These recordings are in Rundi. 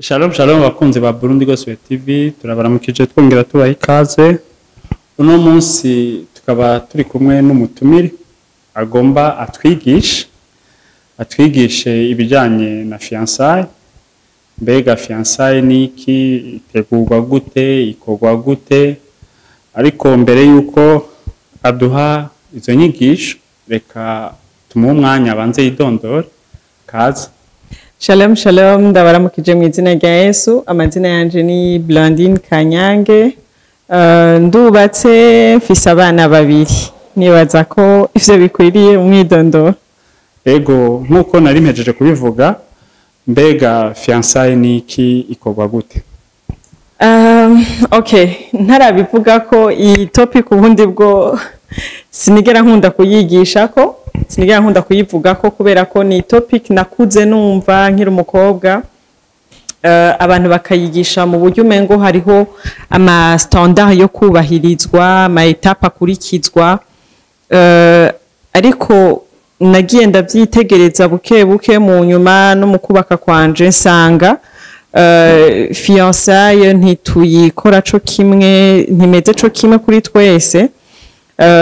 Shalom shalom bakunzi ba Burundi Gospel TV, turabaramukije twongera tubaha ikaze. Uno munsi tukaba turi kumwe n'umutumire agomba atwigishe ibijanye na fiançailles. Mbega fiançailles ni iki? Itegurwa gute? Ikorwa gute? Ariko mbere yuko aduha izo nyigisho, reka tumuhe umwanya abanze yidondore. Kaze. Shalom shalom, ndabaramukije mu izina rya Yesu. Amazina yanje ni Blandine Kanyange. Ndubatse, mfise abana babiri. Nibaza ko ivyo bikwiriye umwidondoro. Ego, nkuko nari mpejeje kubivuga, mbega fiançailles ni iki? Ikorwa gute? Okay, ntarabivuga ko iyi topic ubundi bwo sinigera nkunda kuyigisha ko sinigera nkunda kuyivuga ko, kubera ko ni topic nakuze numva nkiri umukobwa, abantu bakayigisha mu buryo umengo hariho ama standard yo kubahirizwa, ama étape akurikizwa, ariko nagiye ndavyitegereza buke buke mu nyuma no mu kubaka kwanje, nsanga fiançailles ntituyikora co kimwe, ntimeze co kimwe kuri twese.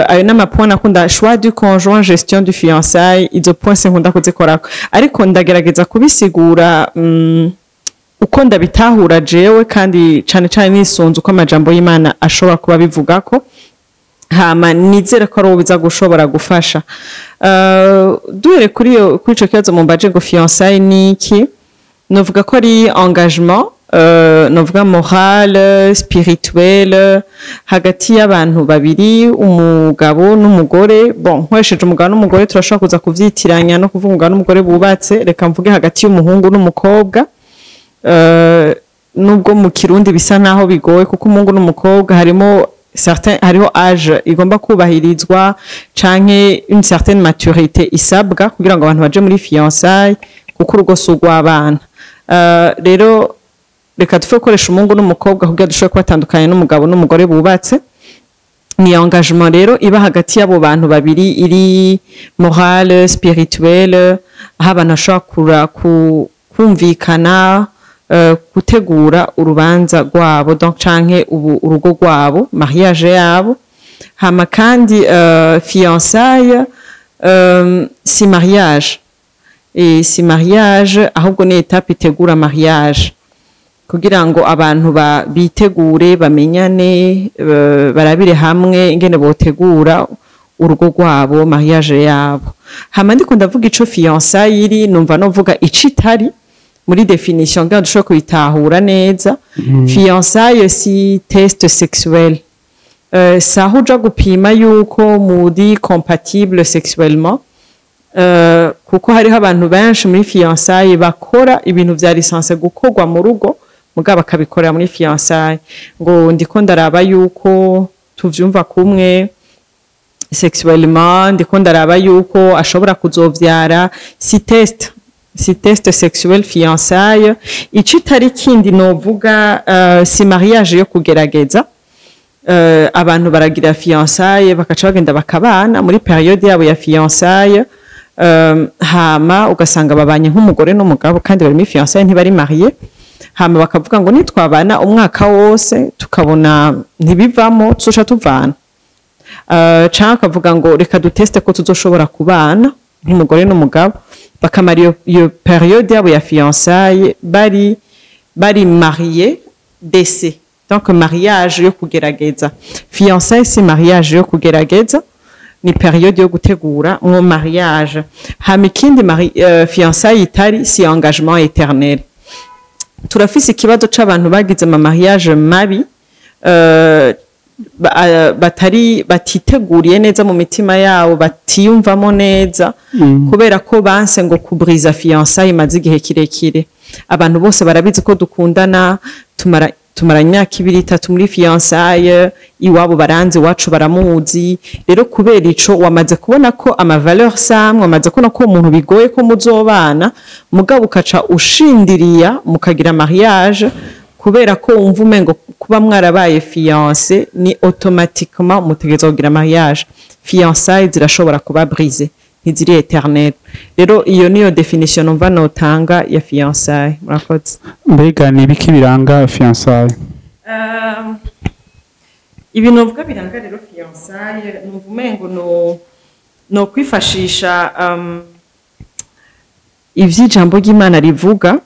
Ayo n'ama point nakunda: choix du conjoint, gestion du fiançailles. Izo points sinkunda kuzikorako, ariko ndagerageza kubisigura uko ndabitahura jewe, kandi cane cane nisunze uko amajambo y'Imana ashobora kuba bivugako. Hama nizere ko ari uwo biza gushobora gufasha. Duhere kuri ico kibazo mumbaje ngo fiançailles ni iki? Novuga ko ari engagement, novuga moral, spirituel, hagati y'abantu babiri, umugabo n'umugore. Bon, nkoresheje umugabo n'umugore turashobora kuza kuvyitiranya no kuvuga umugabo n'umugore bubatse. Reka mvuge hagati y'umuhungu n'umukobwa, nubwo mu Kirundi bisa naho bigoye, kuko umuhungu n'umukobwa harimo certain, hariho âge igomba kubahirizwa canke une certaine maturité isabwa kugira ngo abantu baje muri fiançailles, kuko urugo si urw'abana. Rero reka tufe gukoresha umuhungu n'umukobwa kugira dushobore kubatandukanya n'umugabo n'umugore bubatse. Ni engagement rero iba hagati y'abo bantu babiri, iri morale, spirituelle, aho abantu bashobora kumvikana gutegura urubanza rwabo, donc canke ubu urugo rwabo, mariage yabo. Hama kandi fiançailles si mariage, et si mariage, ahubwo ni étape itegura mariage kugira ngo abantu bitegure, bamenyane, barabire hamwe ingene botegura urugo rwabo, mariage yabo. Hama ndiko ndavuga ico fiançailles iri, numva novuga ico itari muri définition kugira ngo dushobore kubitahura neza. Fiançailles si test sexuel, saho uja gupima yuko muri compatible sexuellement, kuko hariho abantu benshi muri fiançailles bakora ibintu vya licence gukorwa mu rugo, mugabo bakabikorera muri fiançailles, ngo ndiko ndaraba yuko tuvyumva kumwe sexuellement, ndiko ndaraba yuko ashobora kuzovyara. Si test sexuel fiançailles. Ico itari kindi novuga, si mariage yo kugerageza. Abantu baragira fiançailles bakaca bagenda bakabana muri période yabo ya fiançailles, hama ugasanga babanye nk'umugore n'umugabo kandi bari muri fiançailles, ntibari mariés. Hama bakavuga ngo nitwabana umwaka wose tukabona ntibivamo, tuzoca tuvana, canke akavuga ngo reka duteste ko tuzoshobora kubana nk'umugore n'umugabo. Bakamara iyo période yabo ya fiançailles bari mariés d'essai, donc mariage yo kugerageza. Fiançailles si mariage yo kugerageza, ni période yo gutegura mwo mariage. Hama ikindi fiançailles itari, si engagement éternel. Turafise ikibazo c'abantu bagize ama mariage mabi, batari batiteguriye neza mu mitima yabo, batiyumvamo neza, kubera ko banse ngo kubriza fiançailles imaze igihe kirekire. Abantu bose barabizi ko dukundana, tumara imyaka 2, 3 muri fiançailles, iwabo baranzi, iwacu baramuzi. Rero kubera ico wamaze kubona ko ama valeur samwe, wamaze kubona ko umuntu bigoye ko muzobana, mugabo ukaca ushindiriya mukagira mariage, kubera ko wumva umengo kuba mwarabaye fiancé ni automatiquement mutegerezwa kugira mariage. Fiançailles zirashobora kuba brisé, ntiziri éternel. Rero iyo niyo définition numva notanga ya fiançailles. Murakoze. Mbega ni ibiki biranga fiançailles? Ibintu novuga biranga rero fiançailles, numva umengo no kwifashisha ivy'ijambo ry'Imana rivuga.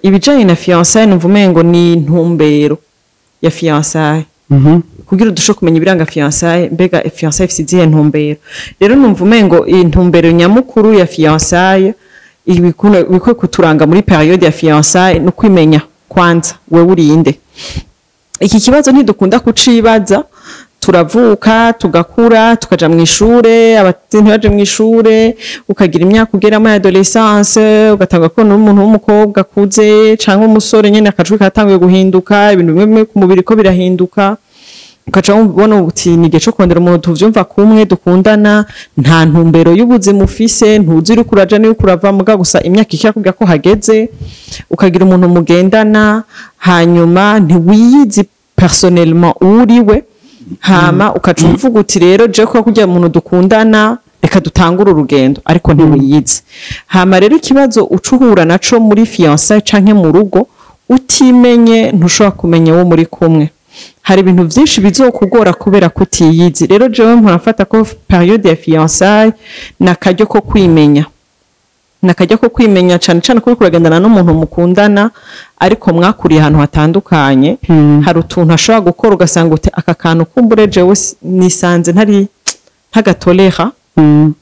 Ibijanye na fiançailles, numva umengo ni intumbero ya fiançailles. Kugira dushobore kumenya ibiranga fiançailles, mbega fiançailles ifise izihe ntumbero? Rero numva umengo intumbero nyamukuru ya fiançailles, ibikwiye kuturanga muri période ya fiançailles, ni ukwimenya kwanza wewe urinde. Iki kibazo ntidukunda kucibaza. Turavuka, tugakura, tukaja mu ishure, abatindi ntibaje mu ishure, ukagira imyaka ugeramo ya adolescence, ugatanga kubona umuntu w'umukobwa akuze canke umusore nyene, akajwi katanguye guhinduka, ibintu bimwe bimwe ku mubiri ko birahinduka, ukaca ubona uti ni igihe co kurondera umuntu tuvyumva kumwe, dukundana. Nta ntumbero y'ubuzima ufise, ntuzi uriko uraja n'uriko urava, muga gusa imyaka ikakubwira ko hageze, ukagira umuntu mugendana, hanyuma ntiwiyizi personnellement uriwe. Hama ukaca uvuga uti rero je ko kugira umuntu dukundana, reka dutangure urugendo, ariko ntiwiyizi. Hama rero ikibazo uca uhura naco muri fiançailles canke mu rugo, utimenye ntushobora kumenya uwo muri kumwe. Hari ibintu vyinshi bizokugora kubera kutiyizi. Rero jewe mpora mfata ko période ya fiançailles nakaryo ko kwimenya, nakaryo ko kwimenya, cane cane kuko uragendana n'umuntu mukundana ariko mwakuriye ahantu hatandukanye. Hari utuntu ashobora gukora ugasanga uti aka kantu kumbure jewe nisanze ntari ntagatolera.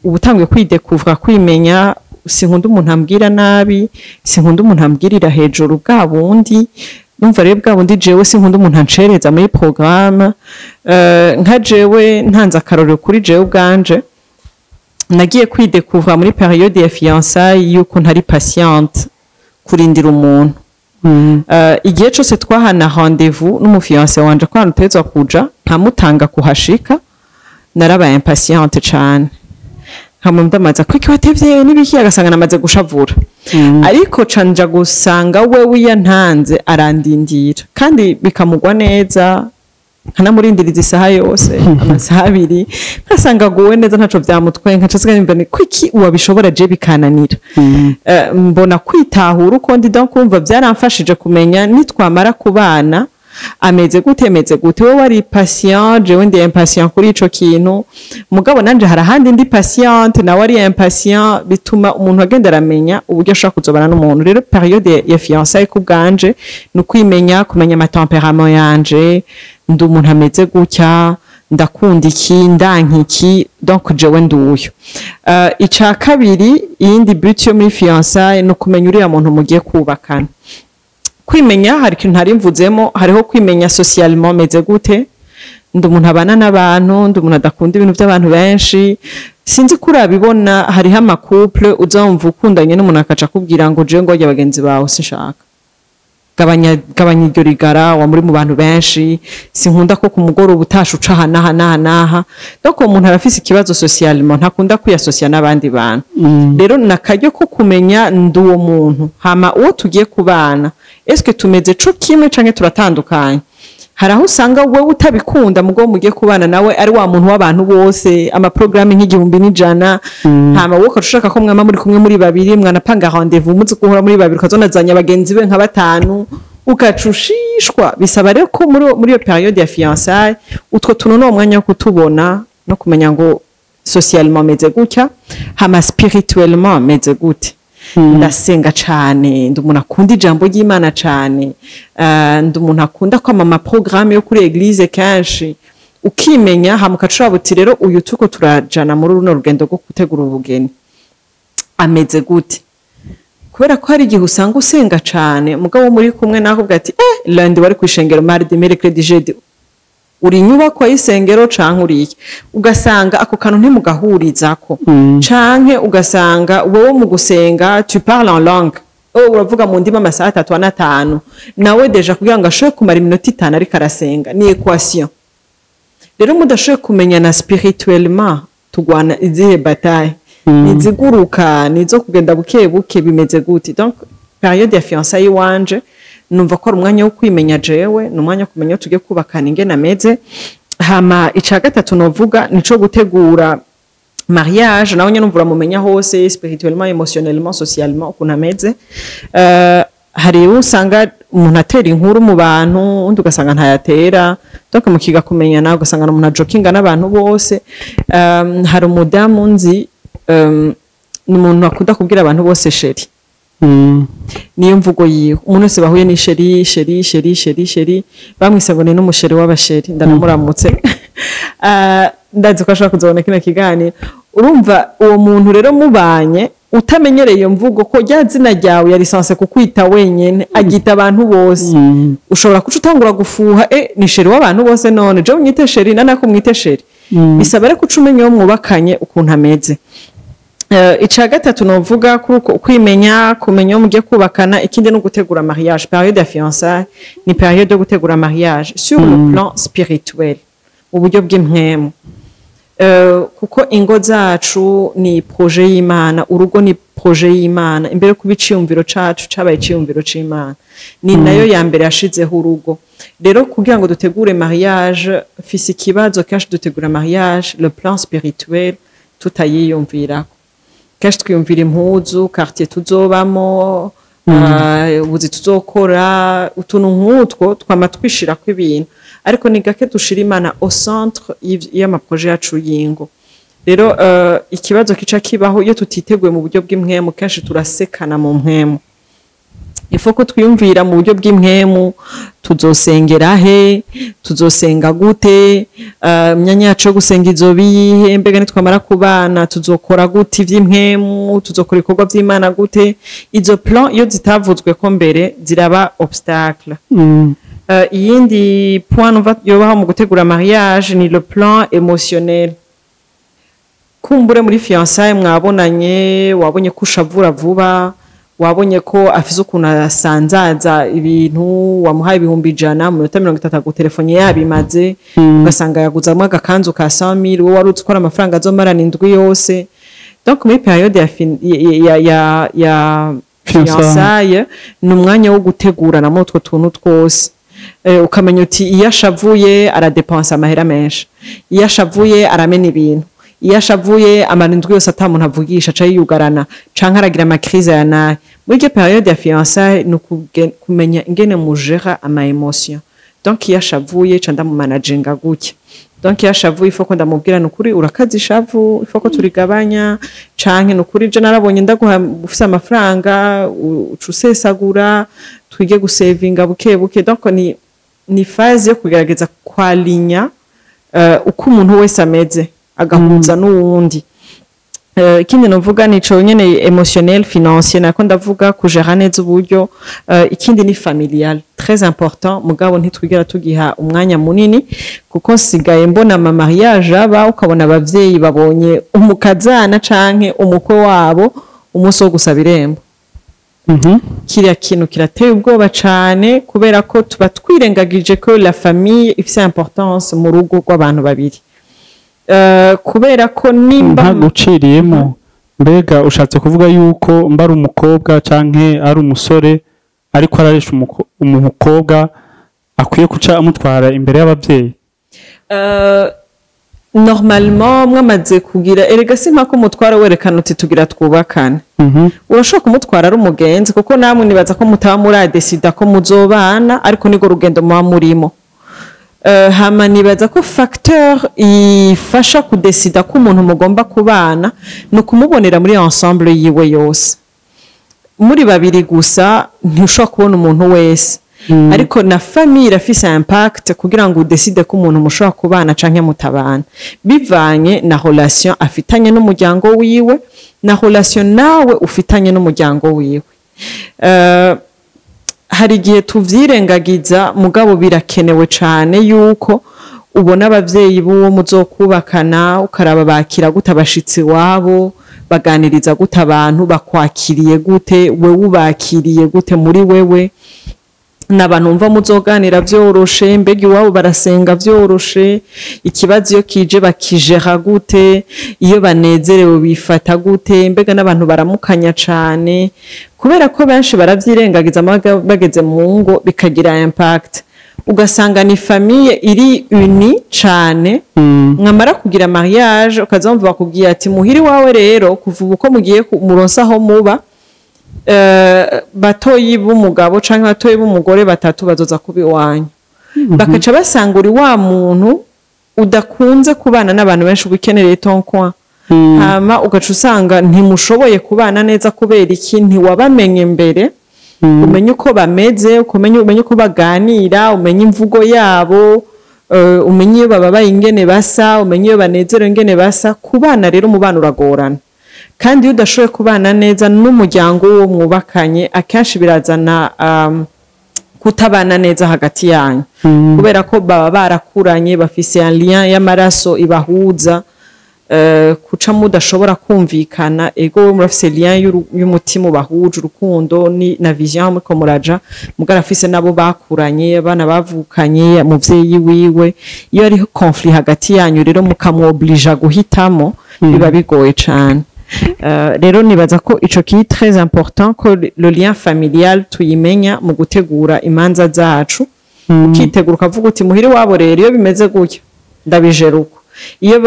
Uba utanguye kwidekuvura, kwimenya: sinkunda umuntu ambwira nabi, sinkunda umuntu ambwirira hejuru, bwa bundi numva rero bwa bundi jewe sinkunda umuntu ancereza muri programme. Nka jewe ntanze akarorero kuri jewe ubwanje, nagiye kwidekuvura muri période ya fiançailles yuko ntari patiente kurindira umuntu. Igihe cose twahana rendez-vous n'umu fiancé wanje ko ahantu utegerezwa kuja, nkamutanga kuhashika, narabaye impatiente cane, nkamwe ndamaza kwiki watevye n'ibiki, agasanga namaze gushavura. Ariko canja gusanga wewe yantanze arandindira kandi bikamugwa neza, nkanamurindiriza isaha yose, amasaha 2, nkasanga aguwe neza, ntaco vyamutwaye, nkaca nsigaye numva ni kwiki uwabishobora je bikananira. Mbona kwitahura uko ndi, donc kumva byaramfashije kumenya nitwamara kubana ameze gute, ameze gute. Wowe wari patient, jewe ndi impatient kuri ico kintu, mugabo nanje hari ahandi ndi patiente, nawe ari impatient, bituma umuntu agenda aramenya uburyo ashobora kuzobana n'umuntu. Rero période ya fiançailles ku bwanje ni ukwimenya, kumenya ama tempérament yanje: ndi umuntu ameze gutya, ndakunda iki, ndanka iki, donc jewe nduyu. Ica kabiri, iyindi but yo muri fiançailles, ni ukumenya uriya muntu mugiye kubakana. Kwimenya, hari ikintu ntari mvuzemo, hariho kwimenya socialement: meze gute? Ndi umuntu abana n'abantu, ndi umuntu adakunda ibintu by'abantu benshi. Sinzi ko urabibona, hariho ama couple uzumva ukundanye n'umuntu akaca akubwira ngo jewe ngo bagenzi bawe sinshaka, gabanya gabanya iryo rigara wa muri mu bantu benshi, sinkunda ko ku mugoroba utasha uca aha n'aha n'aha n'aha. Donc uwo muntu arafise ikibazo socialement, ntakunda kwiyasosia n'abandi bantu. Rero nakaryo ko kumenya ndi uwo muntu, hama uwo tugiye kubana, eske tumeze co kimwe canke turatandukanye? Hari aho usanga wewe utabikunda, mugo mugiye kubana nawe ari wa muntu w'abantu bose, ama programme nk'1100, hama wowe ukaca ushaka ko mwama muri kumwe muri babiri, mwanapanga rendez-vous muzi guhora muri babiri, ukazonazanya bagenzi be nka batanu, ugaca ushishwa. Bisaba rero ko muri iyo période ya fiançailles utwo tuntu ni umwanya wo kutubona no kumenya ngo socialement meze gutya, hama spirituellement meze gute? Ndasenga cane, ndi umuntu akunda ijambo ry'Imana cane, ndi umuntu akunda kwama ama programme yo kuri église kenshi. Ukimenya, hama ugaca uraba uti rero uyu turiko turajana muri runo rugendo rwo gutegura ubugeni ameze gute? Kubera ko hari igihe usanga usenga cane, mugabo muri kumwe nawe ati lundi wari kwishengero, mardi, mercredi, jeudi, uri inyubako y'isengero canke uri iki? Ugasanga ako kantu ntimugahurizako, canke ugasanga wowe mu gusenga tu parles en langue, oh, uravuga mu ndimi amasaha 3 na 5, nawe déjà kugira ngo ashobore kumara iminota 5 ariko arasenga ni équation. Rero mudashoboye kumenyana spirituellement, tugwana izihe bataille? Niziguruka, nizo kugenda buke buke, bimeze gute? Donc période ya fiançailles iwanje numva ko ari umwanya wo kwimenya jewe, ni umwanya wo kumenya tugiye kubakana ingene ameze. Hama ica gatatu novuga nico gutegura mariage. Mariage nawe nyene umva uramumenya hose, spirituellement, émotionnellement, socialement, ukuntu ameze. Hari uwo usanga umuntu atera inkuru mu bantu, undi ugasanga ntayatera. Donc mukiga kumenyana, ugasanga umuntu ajokinga n'abantu bose. Hari umudamu nzi, ni umuntu akunda kubwira abantu bose "chéri". Niyo mvugo yiwe. Umuntu wese bahuye ni "chéri, chéri, chéri, chéri, chéri". Bamwise ngo ni n'umu chéri w'aba chéri. Ndanamuramutse. Ndazi ko ashobora kuzabona kino kiganiro. Urumva uwo muntu rero mubanye utamenyereye iyo mvugo, ko rya zina ryawe yari censé kukwita wenyene, agita abantu bose, ushobora kuca utangura gufuha: "E, ni chéri w'abantu bose, none je unyite chéri, nanako mwite chéri." Bisaba rero kuca umenya uwo mwubakanye ukuntu ameze. Ica gatatu novuga kuri uko kwimenya, kumenya uwo mugiye kubakana, ikindi no gutegura mariage. Période ya fiançailles ni période yo gutegura mariage sur le plan spirituel, mu buryo bw'impwemu. Kuko ingo zacu ni projet y'Imana, urugo ni projet y'Imana. Imbere yo kuba iciyumviro cacu, cabaye iciyumviro c'Imana, ni nayo ya mbere yashizeho urugo. Rero kugira ngo dutegure mariage, mfise ikibazo: kenshi dutegura mariage, le plan spirituel tutayiyumvirako. Kenshi twiyumvira impuzu, quartier tuzobamo, ubuzi tuzokora, utuntu nk'utwo. Twama twishirako ibintu, ariko ni gake dushira Imana au centre y'ama projets yacu y'ingo. Rero ikibazo kica kibaho iyo tutiteguye mu buryo bw'impwemu, kenshi turasekana mu mpwemu. Ifo ko twiyumvira mu buryo bw'impwemu: tuzosengera he, tuzosenga gute, imyanya yacu yo gusenga izoba iyihe, mbega nitwamara kubana tuzokora gute ivy'impwemu, tuzokora ibikorwa vy'Imana gute? Izo plan iyo zitavuzwe ko mbere ziraba obstacle. Iyindi point numva yobaho mu gutegura mariage ni le plan émotionnel. Kumbure muri fiançailles mwabonanye, wabonye ko ushavura vuba, wabonye ko afise ukuntu asanzaza ibintu. Wamuhaye 100,000, mu minota 30 agutelefone yabimaze, ugasanga yaguzamwo agakanzu ka 100,000, wowe wari uzi ko ari amafaranga azomarana indwi yose. Donc muri période ya fiançailles. Fiançailles ni umwanya wo guteguranamo utwo tuntu twose. Ukamenya uti iyo ashavuye aradepensa amahera menshi, iyo ashavuye aramena ibintu, iyo ashavuye amara indwi yose ata muntu avugisha, aca yiyugarana canke aragira ama crises ya nabi. Muri iyo période ya fiançailles ni kumenya ingene mujera ama émotions. Donc iyo ashavuye ca ndamumanaginga gutya. Donc iyo ashavuye, ifo ko ndamubwira: "Ni ukuri urakaza ishavu, ifo ko turigabanya", canke: "Ni ukuri je narabonye ndaguha ufise amafaranga uca usesagura, twige gusevinga buke buke." Donc ni phase yo kugerageza kwalinya uko umuntu wese ameze, agahuza n'uwundi. Ikindi novuga ni ico nyene émotionnel, financier, nako ndavuga kujera neza uburyo. Ikindi ni familial, très important, mugabo ntitwigera tugiha umwanya munini, kuko nsigaye mbona ama mariage aba, ukabona abavyeyi babonye umukazana canke umukwe wabo umunsi wo gusaba irembo. Kiriya kintu kirateye ubwoba cane, kubera ko tuba twirengagije ko la famille ifise importance mu rugo rw'abantu babiri. Kubera ko nimba Ntaguciriyemo, mbega ushatse kuvuga yuko mba ari umukobwa canke ari umusore ariko araresha umukobwa, akwiye guca amutwara imbere y'ababyeyi? Normalement mwamaze kugira, erega si mpaka umutwara werekana uti tugira twubakane. Urashobora kumutwara ari umugenzi, kuko namwe nibaza ko mutaba muradesida ko muzobana, ariko nirwo rugendo muba murimo. Hama nibaza ko facteur ifasha kudesida ko umuntu mugomba kubana ni ukumubonera muri ensemble yiwe yose. Muri babiri gusa ntushobora kubona umuntu wese, ariko na famille irafise impact kugira ngo udeside ko umuntu mushobora kubana canke mutabana, bivanye na relation afitanye n'umuryango wiwe, na relation nawe ufitanye n'umuryango wiwe. Hari igihe tuvyirengagiza, mugabo birakenewe cane yuko ubona abavyeyi b'uwo muzokubakana, ukaraba bakira gute abashitsi wabo, baganiriza gute abantu, bakwakiriye gute, wewe ubakiriye gute muri wewe, n'abantu mva muzoganira vyoroshe, mbega iwabo barasenga vyoroshe, ikibazo iyo kije bakijera gute, iyo banezerewe bifata gute, mbega n'abantu baramukanya cane, kubera ko benshi baravyirengagiza bageze mu ngo bikagira impact. Ugasanga ni famille iri unie cane. Mwamara kugira mariage, ukaza wumva bakubwiye ati: "Muhiri wawe rero, kuva ubu ko mugiye muronse aho muba, batoyi b'umugabo canke batoyi b'umugore batatu bazoza kuba iwanyu." Bakaca basanga uri wa muntu udakunze kubana n'abantu benshi, uba ukenereye ton coin. Hama ugaca usanga ntimushoboye kubana neza. Kubera iki? Ntiwabamenye mbere, umenye uko bameze, umenye uko baganira, umenye imvugo yabo, umenye iyo bababaye ingene basa, umenye iyo banezerewe ingene basa. Kubana rero, umubano uragorana. Kandi iyo udashoboye kubana neza n'umuryango w'uwo mwubakanye, akenshi birazana kutabana neza hagati yanyu, kubera ko baba barakuranye, bafise un lien y'amaraso ibahuza. Kuca mudashobora kumvikana, ego wowe murafise lien y'umutima ubahuje, urukundo na vision muriko muraja, mugabo arafise nabo bakuranye, abana bavukanye, umuvyeyi wiwe. Iyo ari conflit hagati yanyu rero, mukamwoblija guhitamo, biba bigoye cane. Rero nibaza ko ico kiri très important, ko le lien familial tuyimenya mu gutegura imanza zacu. Ukitegura ukavuga uti: "Muhiri wabo rero, iyo bimeze gutya ndabijera uko, iyo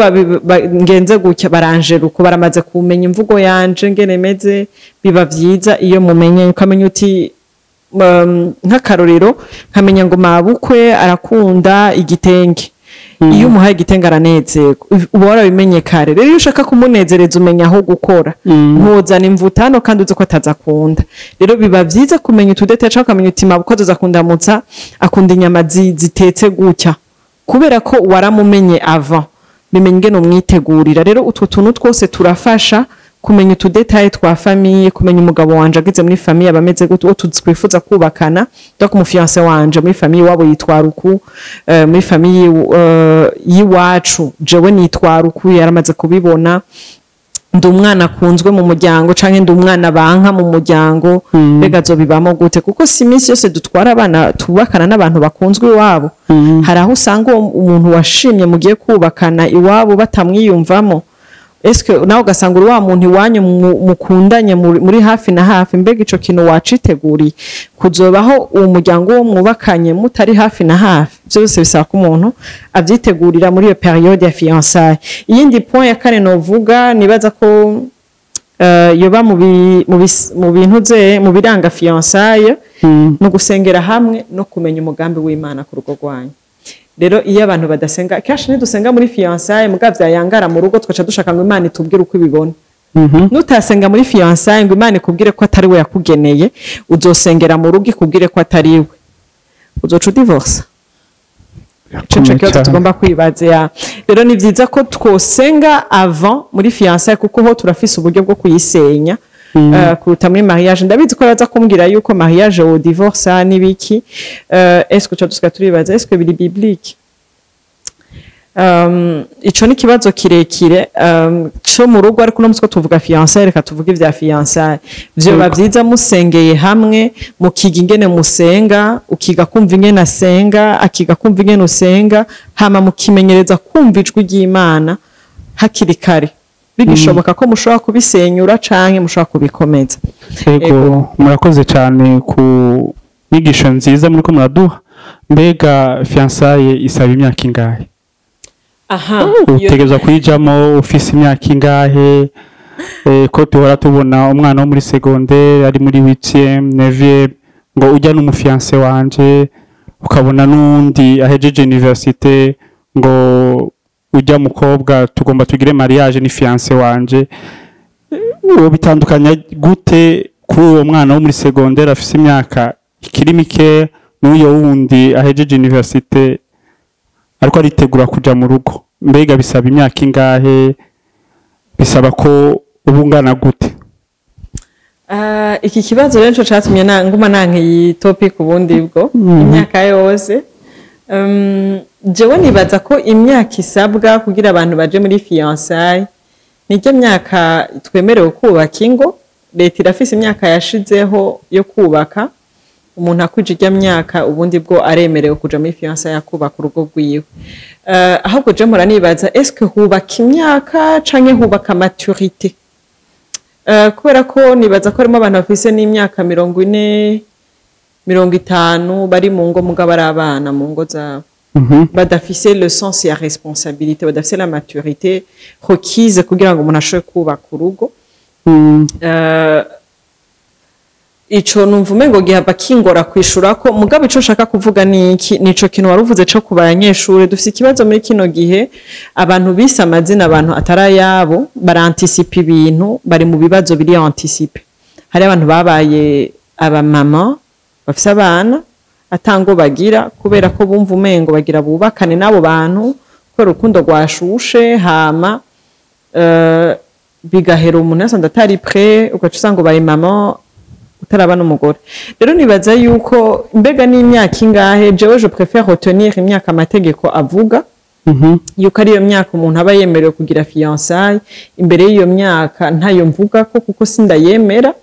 ngenze gutya baranjera uko, baramaze kumenya imvugo yanje ngene meze." Biba vyiza iyo mumenye, ukamenya uti, nk'akarorero, nkamenya ngo mabukwe arakunda igitenge, iyo umuhaye igitenge aranezerwa. Uba warabimenye kare. Rero iyo ushaka kumunezereza, umenya aho gukora, ntuzana imvutano kandi uzi ko ataza akunda. Rero biba vyiza kumenya utudétails, cyangwa ukamenya uti: "Mabukwe azoza kundamutsa, akunda inyama zitetse gutya." Kubera ko waramumenye avant, bimenya ingene umwitegurira. Rero utwo tuntu twose turafasha kumenya utudétails twa famille, kumenya umugabo wanje ageze muri famille aba ameze gute, uwo twifuza kubakana, donc umufiancé wanje muri famille wabo yitwara uku, muri famille y'iwacu jewe nitwara uku, yaramaze kubibona, ndi umwana akunzwe mu muryango canke ndi umwana banka mu muryango, mbega azobibamo gute? Kuko si iminsi yose dutwara abana tubakana n'abantu bakunzwe iwabo. Hari aho usanga uwo umuntu washimye mugiye kubakana iwabo batamwiyumvamo. Eske nawe ugasanga uri wa muntu iwanyu mukundanye, muri hafi na hafi? Mbega ico kintu waciteguriye, kuzobaho uwo muryango wo mwubakanye mutari hafi na hafi? Byose bisaba ko umuntu avyitegurira muri iyo période ya fiançailles. Iyindi point ya kane novuga, nibaza ko yoba mu bintu ze mu biranga fiançailles, ni ugusengera hamwe no kumenya umugambi w'Imana ku rugo rwanyu. Rero iyo abantu badasenga, kenshi ntidusenga muri fiançailles, mugabo vyayangara mu rugo tugaca dushaka ngo Imana itubwire uko ibibona. Nutasenga muri fiançailles ngo Imana ikubwire ko atari we yakugeneye, uzosengera mu rugo ikubwire ko atari we, uzoca udivorce. Ico nico kibazo tugomba kwibaza. Ya rero ni vyiza ko twosenga avant muri fiançailles, kuko ho turafise uburyo bwo kuyisenya kuruta muri mariage. Ndabizi ko baza kumbwira yuko mariage au divorce n'ibiki. Est-ce que dusigaye turibaza, est-ce que biri biblique? Ico ni ikibazo kirekire co mu rugo, ariko uno munsi ko tuvuga fiançailles, reka tuvuge ivya fiançailles. Vyoba vyiza musengeye hamwe, mukiga ingene musenga, ukiga kumva ingene asenga, akiga kumva ingene usenga, hama mukimenyereza kumva ijwi ry'Imana hakiri kare, bigishoboka ko mushobora kubisenyura canke mushobora kubikomeza. Yego, murakoze cyane ku nyigisho nziza muriko muraduha. Mbega fiançailles isaba imyaka ingahe? Aha. Utegerezwa kuyijamo ufise imyaka ingahe? Ko duhora tubona umwana wo muri secondaire ari muri 8e, 9e, ngo ujya n'umufiancé wanje, ukabona n'undi ahejeje université, ngo ujya mukobwa tugomba tugire mariage, ni fiancé wanje. Uwo bitandukanya gute kuri uwo mwana wo muri secondaire afise imyaka ikiri mike n'uyo wundi ahejeje université ariko aritegura kuja mu rugo? Mbega bisaba imyaka ingahe? Bisaba ko uba ungana gute? Iki kibazo rero nico catumye nguma nanka iyi topic ubundi bwo imyaka yose. Jewe nibaza ko imyaka isabwa kugira abantu baje muri fiançailles niryo myaka twemerewe kubaka ingo. Leta irafise imyaka yashizeho yo kubaka. Umuntu akwije irya myaka, ubundi bwo aremerewe kuja muri fiançailles, akubaka urugo rwiwe. Ahubwo je mpora nibaza: est-ce que hubaka imyaka canke hubaka maturité? Kubera ko nibaza ko harimo abantu bafise n'imyaka 40. 50 bari mu ngo, mugabo ari abana mu ngo zabo, badafise le sens ya responsabilité, badafise la maturité requise kugira ngo umuntu ashobore kubaka urugo. Ico numva umengo gihava kingora kwishura ko, mugabo ico nshaka kuvuga ni iki, nico kintu wari uvuze co ku banyeshure. Dufise ikibazo muri kino gihe, abantu bise amazina abantu atari ayabo, barantisipa ibintu, bari mu bibazo biri anticipé. Hari abantu babaye abamama bafise abana atango bagira, kubera ko bumva umengo bagira bubakane n'abo bantu kubera urukundo rwashushe, hama bigahera umuntu yasanze atari prêt, ugaca usanga ubaye mama utaraba n'umugore. Rero nibaza yuko mbega n'imyaka ingahe, jewe je préfère retenir imyaka amategeko avuga, yuko ariyo myaka umuntu aba yemerewe kugira fiançailles. Imbere y'iyo myaka ntayo mvuga ko, kuko sindayemera.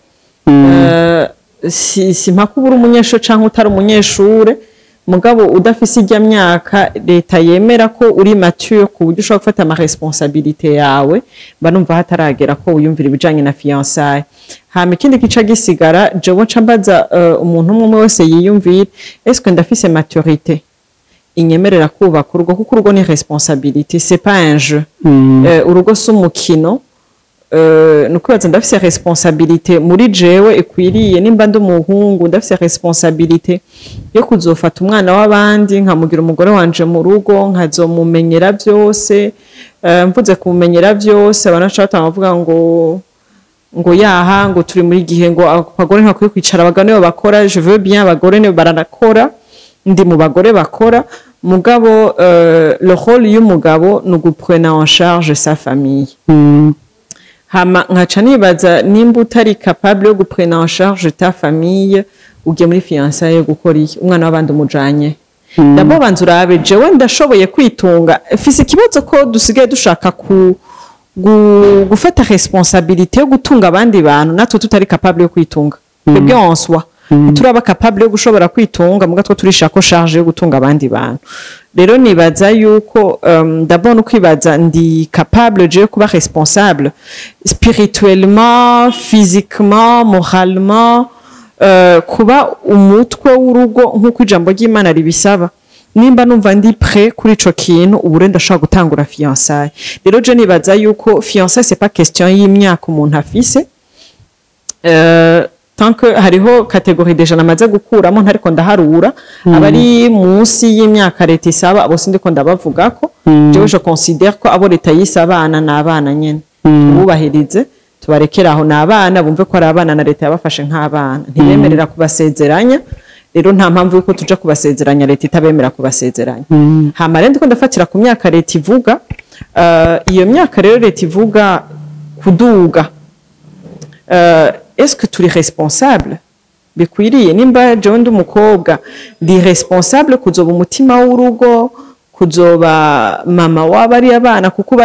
Si mpaka uba uri umunyeshure canke utari umunyeshure, mugabo udafise ijya myaka leta yemera ko uri mature ku buryo ushobora gufata ama responsabilité yawe, mba numva hataragera ko wiyumvira ibijanye na fiançailles. Hama ikindi gica gisigara, jewe nca mbaza umuntu umwe umwe wese yiyumvire: est-ce que ndafise maturité inyemerera kubaka urugo? Kuko urugo ni responsabilité, c'est pas un jeu. Urugo si umukino. Ni ukwibaza: ndafise responsabilité muri jewe ikwiriye? Nimba ndi umuhungu, ndafise responsabilité yo kuzofata umwana w'abandi nkamugira umugore wanje mu rugo, nkazomumenyera byose? Mvuze kumumenyera byose, abantu baca batanga bavuga ngo yaha, ngo turi muri gihe ngo abagore ntibakwiye kwicara, abagabo nibo bakora. Je veux bien, abagore nibo baranakora, ndi mu bagore bakora, mugabo le rôle y'umugabo ni uguprena en charge sa famille. Hama nkaca nibaza: nimba utari capable yo guprena en charge ta famille, ugiye muri fiançailles yo gukora iki? Umwana w'abandi umujanye? D'abord banza urabe: jewe ndashoboye kwitunga? Mfise ikibazo ko dusigaye dushaka ku gufata responsabilité yo gutunga abandi bantu, natwe tutari capable yo kwitunga twebwe en soi. Turaba capable yo gushobora kwitunga, muga two turishako charge yo gutunga abandi bantu. Rero nibaza yuko d'abord ukwibaza: ndi capable je kuba responsable spirituellement, physiquement, moralement, kuba umutwe w'urugo nk'uko ijambo ry'Imana ribisaba? Nimba numva ndi prêt kuri ico kintu, ubu rero ndashobora gutangura fiançailles. Rero je nibaza yuko fiançailles, c'est pas question y'imyaka umuntu afise. Tant que hariho catégorie déjà namaze gukuramo, ntariko ndaharura abari munsi y'imyaka leta isaba, abo sindiko ndabavugako. Jewe je considère ko abo leta yise abana ni abana nyene, tububahirize, tubarekere aho, ni abana, bumve ko ari abana na leta yabafashe nk'abana, ntibemerera kubasezeranya. Rero nta mpamvu yuko tuja kubasezeranya leta itabemera kubasezeranya. Hama rero ndiko ndafatira ku myaka leta ivuga. Iyo myaka rero leta ivuga kuduga, est-ce que turi responsable bikwiriye? Nimba jewe ndi umukobwa, ndi responsable kuzoba umutima w'urugo, kuzoba mama w'abariya bana? Kuko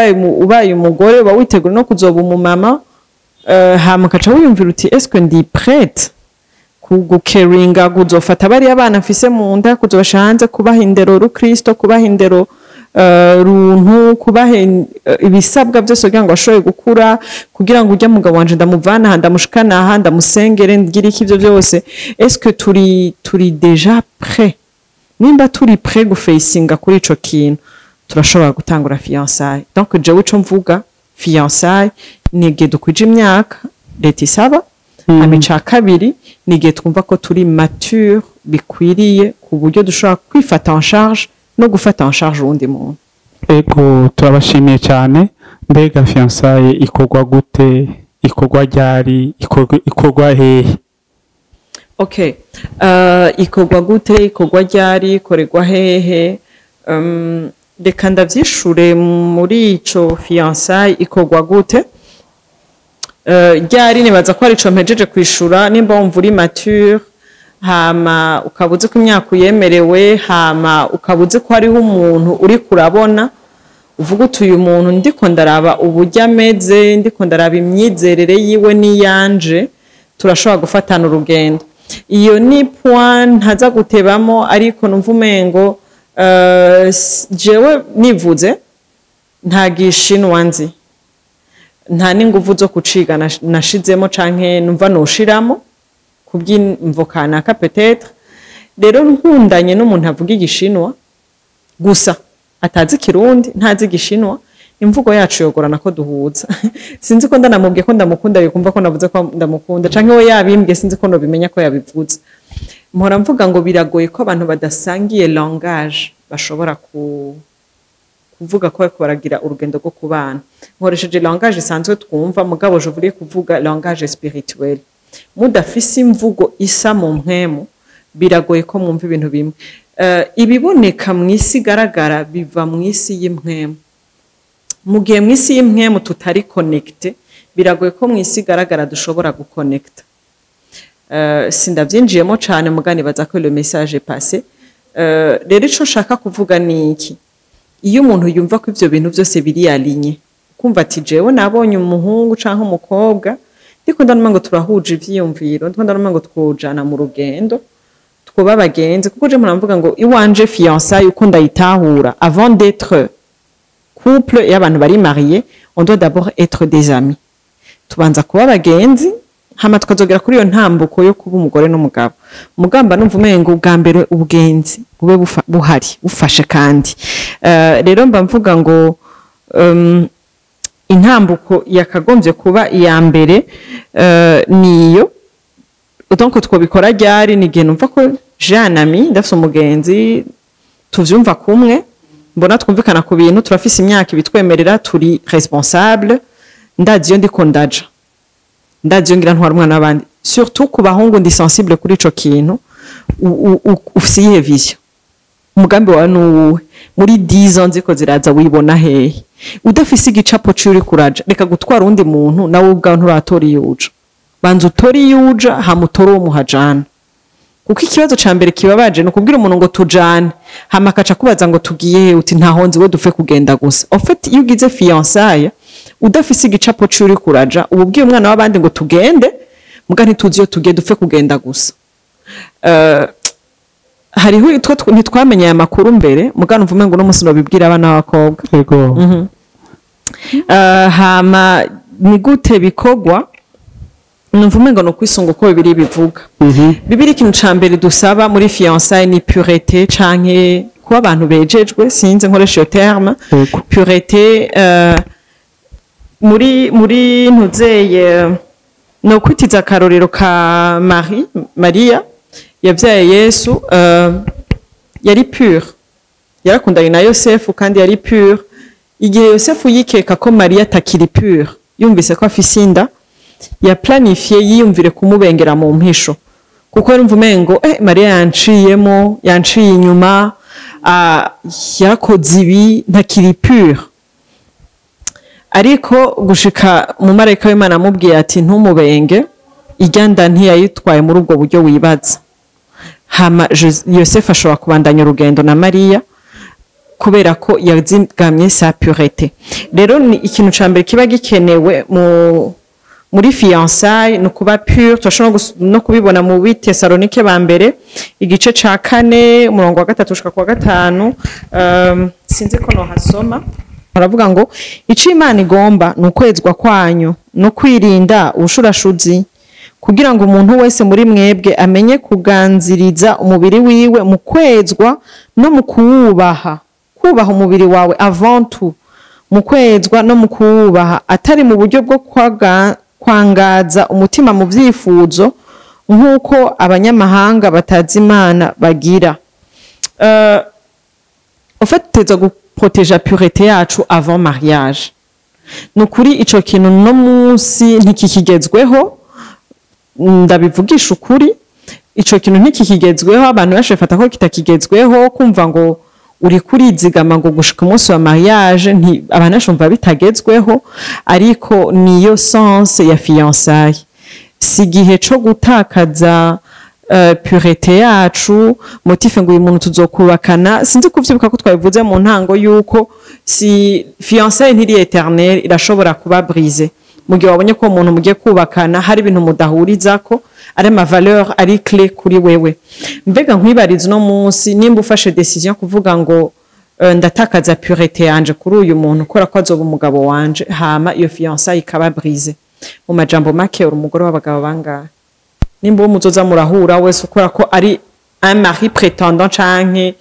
ubaye umugore uba witegura no kuzoba umumama. Hama ukaca wiyumvira uti: est-ce que ndi prête gucaringa, kuzofata bariya bana mfise mu nda, kuzobasha hanze, kubaha indero rukristo, kubaha indero runtu, kubaha ibisabwa byose kugira ngo bashobore gukura, kugira ngo ujya mugabo wanje ndamuvana aha, ndamushikana aha, ndamusengere, ngire iki, ibyo byose, est-ce que turi déjà prêt? Nimba turi prêt gufacinga kuri ico kintu, turashobora gutangura fiançailles. Donc jewe ico mvuga, fiançailles ni igihe dukwije imyaka leta isaba. Hama ica kabiri ni igihe twumva ko turi mature bikwiriye ku buryo dushobora kwifata en charge no gufata en charge uwundi muntu. Ego, turabashimiye cyane. Mbega fiançailles ikorwa gute, ikorwa ryari, ikorwa hehe? Okay, ikorwa gute, ikorwa ryari, ikorerwa hehe? Reka ndavyishure muri ico fiançailles ikorwa gute. Ryari, nibaza ko arico mpejeje kwishura. Nimba wumva uri mature, hama ukaba uzi ko imyaka uyemerewe, hama ukaba uzi ko hariho umuntu uri kurabona, uvuga uti: uyu muntu ndiko ndaraba uburyo ameze, ndiko ndaraba imyizerere yiwe n'iyanje, turashobora gufatana urugendo. Iyo ni point ntaza gutebamo, ariko numva umengo jewe nivuze nta gishinwa nzi, nta n'inguvu zo kuciga nashizemo canke numva noshiramo kubw'imvo kanaka peut-être. Rero nkundanye n'umuntu avuga Igishinwa gusa, atazi Ikirundi, ntazi Igishinwa, imvugo yacu yogorana ko duhuza. Sinzi ko ndanamubwiye ko ndamukunda yukumva ko navuze ko ndamukunda, canke we yabimbwiye, sinzi ko nobimenya ko yabivuze. Mpora mvuga ngo biragoye ko abantu badasangiye langage bashobora kuvuga ko bariko baragira urugendo rwo kubana. Nkoresheje langage isanzwe twumva, mugabo je voulais kuvuga langage spirituel. Mudafise imvugo isa mu mpwemu, biragoye ko mwumva ibintu bimwe. Ibiboneka mu isi igaragara biva mu isi y'impwemu. Mu gihe mu isi y'impwemu tutari connecté, biragoye ko mu isi igaragara dushobora guconnecta. Sindavyinjiyemo cane, mugani baza ko le message est passé. Rero ico nshaka kuvuga ni iki: iyo umuntu yumva ko ivyo bintu vyose biri aligné, kumva ati jewe nabonye umuhungu canke umukobwa, ndiko ndabona ngo turahuje ivyiyumviro, ndiko ndabona ngo twojana mu rugendo, twoba abagenzi. Kuko je muramvuga ngo iwanje fiançailles uko ndayitahura, avant d'être couple y'abantu bari mariés, on doit d'abord être des amis. Tubanza kuba abagenzi, hama tukazogera kuri iyo ntambuko yo kuba umugore n'umugabo. Mugamba numva umengo ubwa mbere ubugenzi bube buhari bufashe. Kandi rero mba mvuga ngo intambuko yakagombye kuba iya mbere niyo. Donc twobikora ryari? Ni igihe numva ko j'ai un ami, ndafise umugenzi, tuvyumva kumwe, mbona twumvikana ku bintu, turafise imyaka ibitwemerera, turi responsable, ndazi iyo ndiko ndaja, ndazi iyo ngira ntwara umwana w'abandi. Surtout ku bahungu ndi sensible kuri ico kintu. Ufise iyihe vision? Umugambi wawe ni uwuhe muri 10 ans ziko ziraza? Wibona hehe? Udafise igicapo c'uri kuraja, reka gutwara uwundi muntu, nawe ubwawe nturatora iyo uja. Banza utore iyo uja, hama utore uwo muhajana. Kuko ikibazo ca mbere kibabaje ni ukubwira umuntu ngo tujane, hama akaca akubaza ngo tugiye he? Uti ntaho nzi, we dupfe kugenda gusa. En fait, iyo ugize fiançailles udafise igicapo c'uri kuraja, uba ubwiye umwana w'abandi ngo tugende, muga ntituzi iyo tugiye, dupfe kugenda gusa. Hariho utwo ntitwamenye aya makuru mbere, muga numva umengo uno munsi nobibwira abana b'abakobwa. Hama ni gute bikorwa? Numva umengo ni ukwisunga uko Bibiliya bivuga. Bibiliya, ikintu ca mbere dusaba muri fiançailles ni pureté, canke kuba abantu bejejwe, sinzi nkoresha iyo terme. Pureté, muri ntuzeye ni ukwitiza akarorero ka Marie. Maria yavyaye Yesu, yari pure, yarakundanye na Yosefu kandi yari pure. Igihe Yosefu yikeka ko Maria atakiri pure, yumvise ko afise inda, yaplanifiye yiyumvire kumubengera mu mpisho, kuko yarumva umengo Maria yanciyemo, yanciye inyuma, yarakoze ibi, ntakiri pure. Ariko gushika mu marayika w'Imana amubwiye ati ntumubenge, irya nda ntiyayitwaye muri ubwo buryo wibaza. Hama Yosefu ashobora kubandanya urugendo na Mariya kubera ko yazigamye sa pureté. Rero ni ikintu ca mbere kiba gikenewe muri fiançailles, ni ukuba pure. Turashobora no kubibona mu Bitesalonike ba mbere igice ca 4, umurongo wa 3 gushika ku wa 5. Sinzi ko nohasoma. Baravuga ngo ico Imana igomba ni ukwezwa kwanyu no kwirinda ubushurashuzi, kugira ngo umuntu wese muri mwebwe amenye kuganziriza umubiri wiwe mu kwezwa no mu kuwubaha. Kubaha umubiri wawe avant tout, mu kwezwa no mu kuwubaha, atari mu buryo bwo kwangaza umutima mu vyifuzo nk'uko abanyamahanga batazi Imana bagira. En fait, tuteza guproteja pureté yacu avant mariage. Ni ukuri ico kintu no munsi ntikikigezweho, ndabivugisha ukuri, ico kintu ntikikigezweho. Abantu benshi bafata ko kitakigezweho, kumva ngo uri kurizigama ngo gushika umunsi wa mariage, nti abantu benshi bumva bitagezweho. Ariko niyo sens ya fiançailles. Si igihe co gutakaza pureté yacu, motif ngo uyu muntu tuzokubakana. Sinzi kuvyibuka ko twabivuze mu ntango yuko si fiançailles ntiri éternelle, irashobora kuba brisée mu gihe wabonye ko uwo muntu mugiye kubakana hari ibintu mudahurizako, ari ama valeur ari clé kuri wewe. Mbega nkwibariza, uno munsi nimba ufashe décision kuvuga ngo ndatakaza pureté yanje kuri uyu muntu kubera ko azoba umugabo wanje, hama iyo fiançailles ikaba brisée, mu majambo make uri umugore w'abagabo bangahe? Nimba uwo muzoza murahura wese ukora ko ari un mari prétendant canke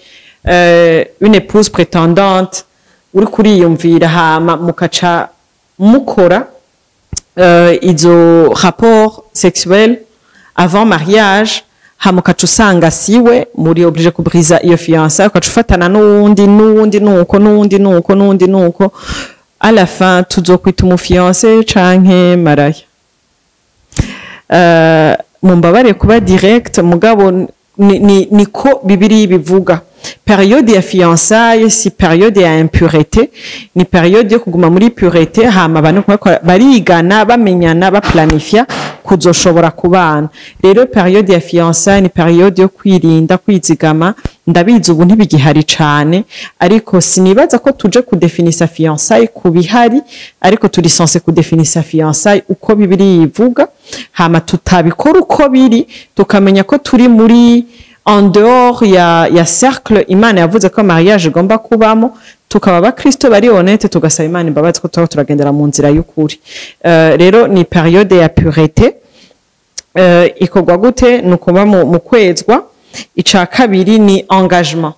une épouse prétendante uri kuriyumvira, hama mukaca mukora izo rapport sexuel avant mariage, hama ukaca usanga siwe, muri obligé kubriza iyo fiançailles, ukaca ufatana n'uwundi, n'uwundi, nuko n'uwundi, nuko n'uwundi, nuko à la fin tuzokwita umufiancé canke maraya. Mumbabare kuba direct, mugabo niko Bibiliya bivuga. Période ya fiançailles si période ya impureté, ni période yo kuguma muri pureté, hama abantu barigana, bamenyana, baplanifya kuzoshobora kubana. Rero période ya fiançailles ni période yo kwirinda, kwizigama. Ndabizi ubu ntibigihari cane, ariko sinibaza ko tuje kudefinisa fiançailles ku bihari, ariko turi censé kudefinisa fiançailles uko Bibiliya ivuga. Hama tutabikora uko biri, tukamenya ko turi muri en dehors ya cercle Imana yavuze ko mariage igomba kubamo, tukaba abakristo bari honnête, tugasaba Imana imbabazi ko tuba turagendera mu nzira y'ukuri. Rero ni période ya pureté. Ikorwa gute? Ni ukuba mu kwezwa. Ica kabiri ni engagement.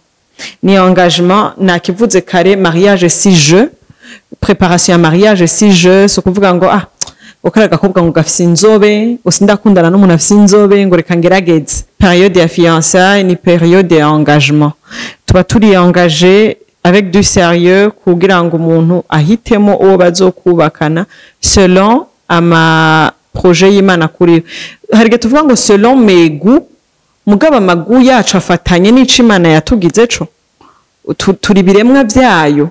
Ni engagement, nakivuze kare, mariage si jeu, préparation ya mariage si jeu. Si ukuvuga ngo ah, ukara agakobwa ngo gafise inzobe, ngo sindakundana n'umuntu afise inzobe, ngo reka ngerageze. Période ya fiançailles ni période ya engagement, tuba turi engagé avec du sérieux kugira ngo umuntu ahitemo uwo bazokubakana selon ama projet y'Imana kuri we. Hari igihe tuvuga ngo selon mes goûts, mugabo amagoûts yacu afatanye n'ico Imana yatugize co. Turi ibiremwa vyayo.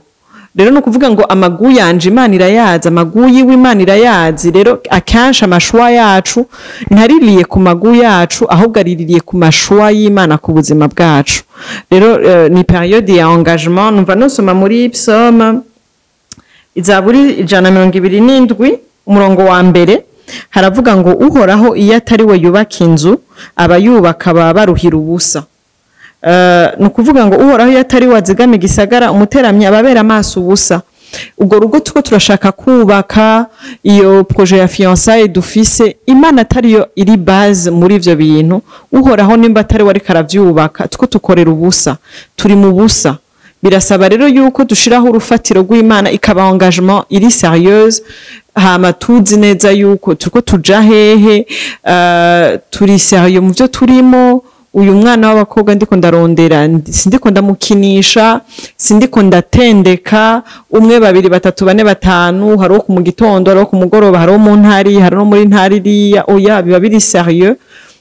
Rero ni ukuvuga ngo amagoûts yanje Imana irayazi, amagoûts yiwe Imana irayazi. Rero akenshi amachoix yacu ntaririye ku magoûts yacu, ahubwo ariririye ku machoix y'Imana ku buzima bwacu. Rero ni période ya engagement. Numva nosoma muri Psaume, Izaburi 127, umurongo wa mbere, haravuga ngo: "Uhoraho iyo atari we yubaka inzu, abayubaka baba baruhira ubusa." Ni ukuvuga ngo Uhoraho iyo atari we azigama igisagara, umuteramyi ababera amaso ubusa. Ubwo rugo tuko turashaka kubaka, iyo projet ya fiançailles dufise, Imana atariyo iri base muri ivyo bintu, Uhoraho nimba atari we ariko aravyubaka, tuko tukorera ubusa, turi mu busa. Birasaba rero yuko dushiraho urufatiro rw'Imana, ikaba engagement iri sérieuse, hama tuzi neza yuko turiko tuja hehe, turi sérieux mu byo turimo. Uyu mwana w'abakobwa ndiko ndarondera, sindiko ndamukinisha, sindiko ndatendeka umwe, babiri, batatu, bane, batanu, hari uwo ku mu gitondo, hari uwo ku mugoroba, hari uwo mu ntari, hari no muri ntari iriya. Oya, biba biri sérieux.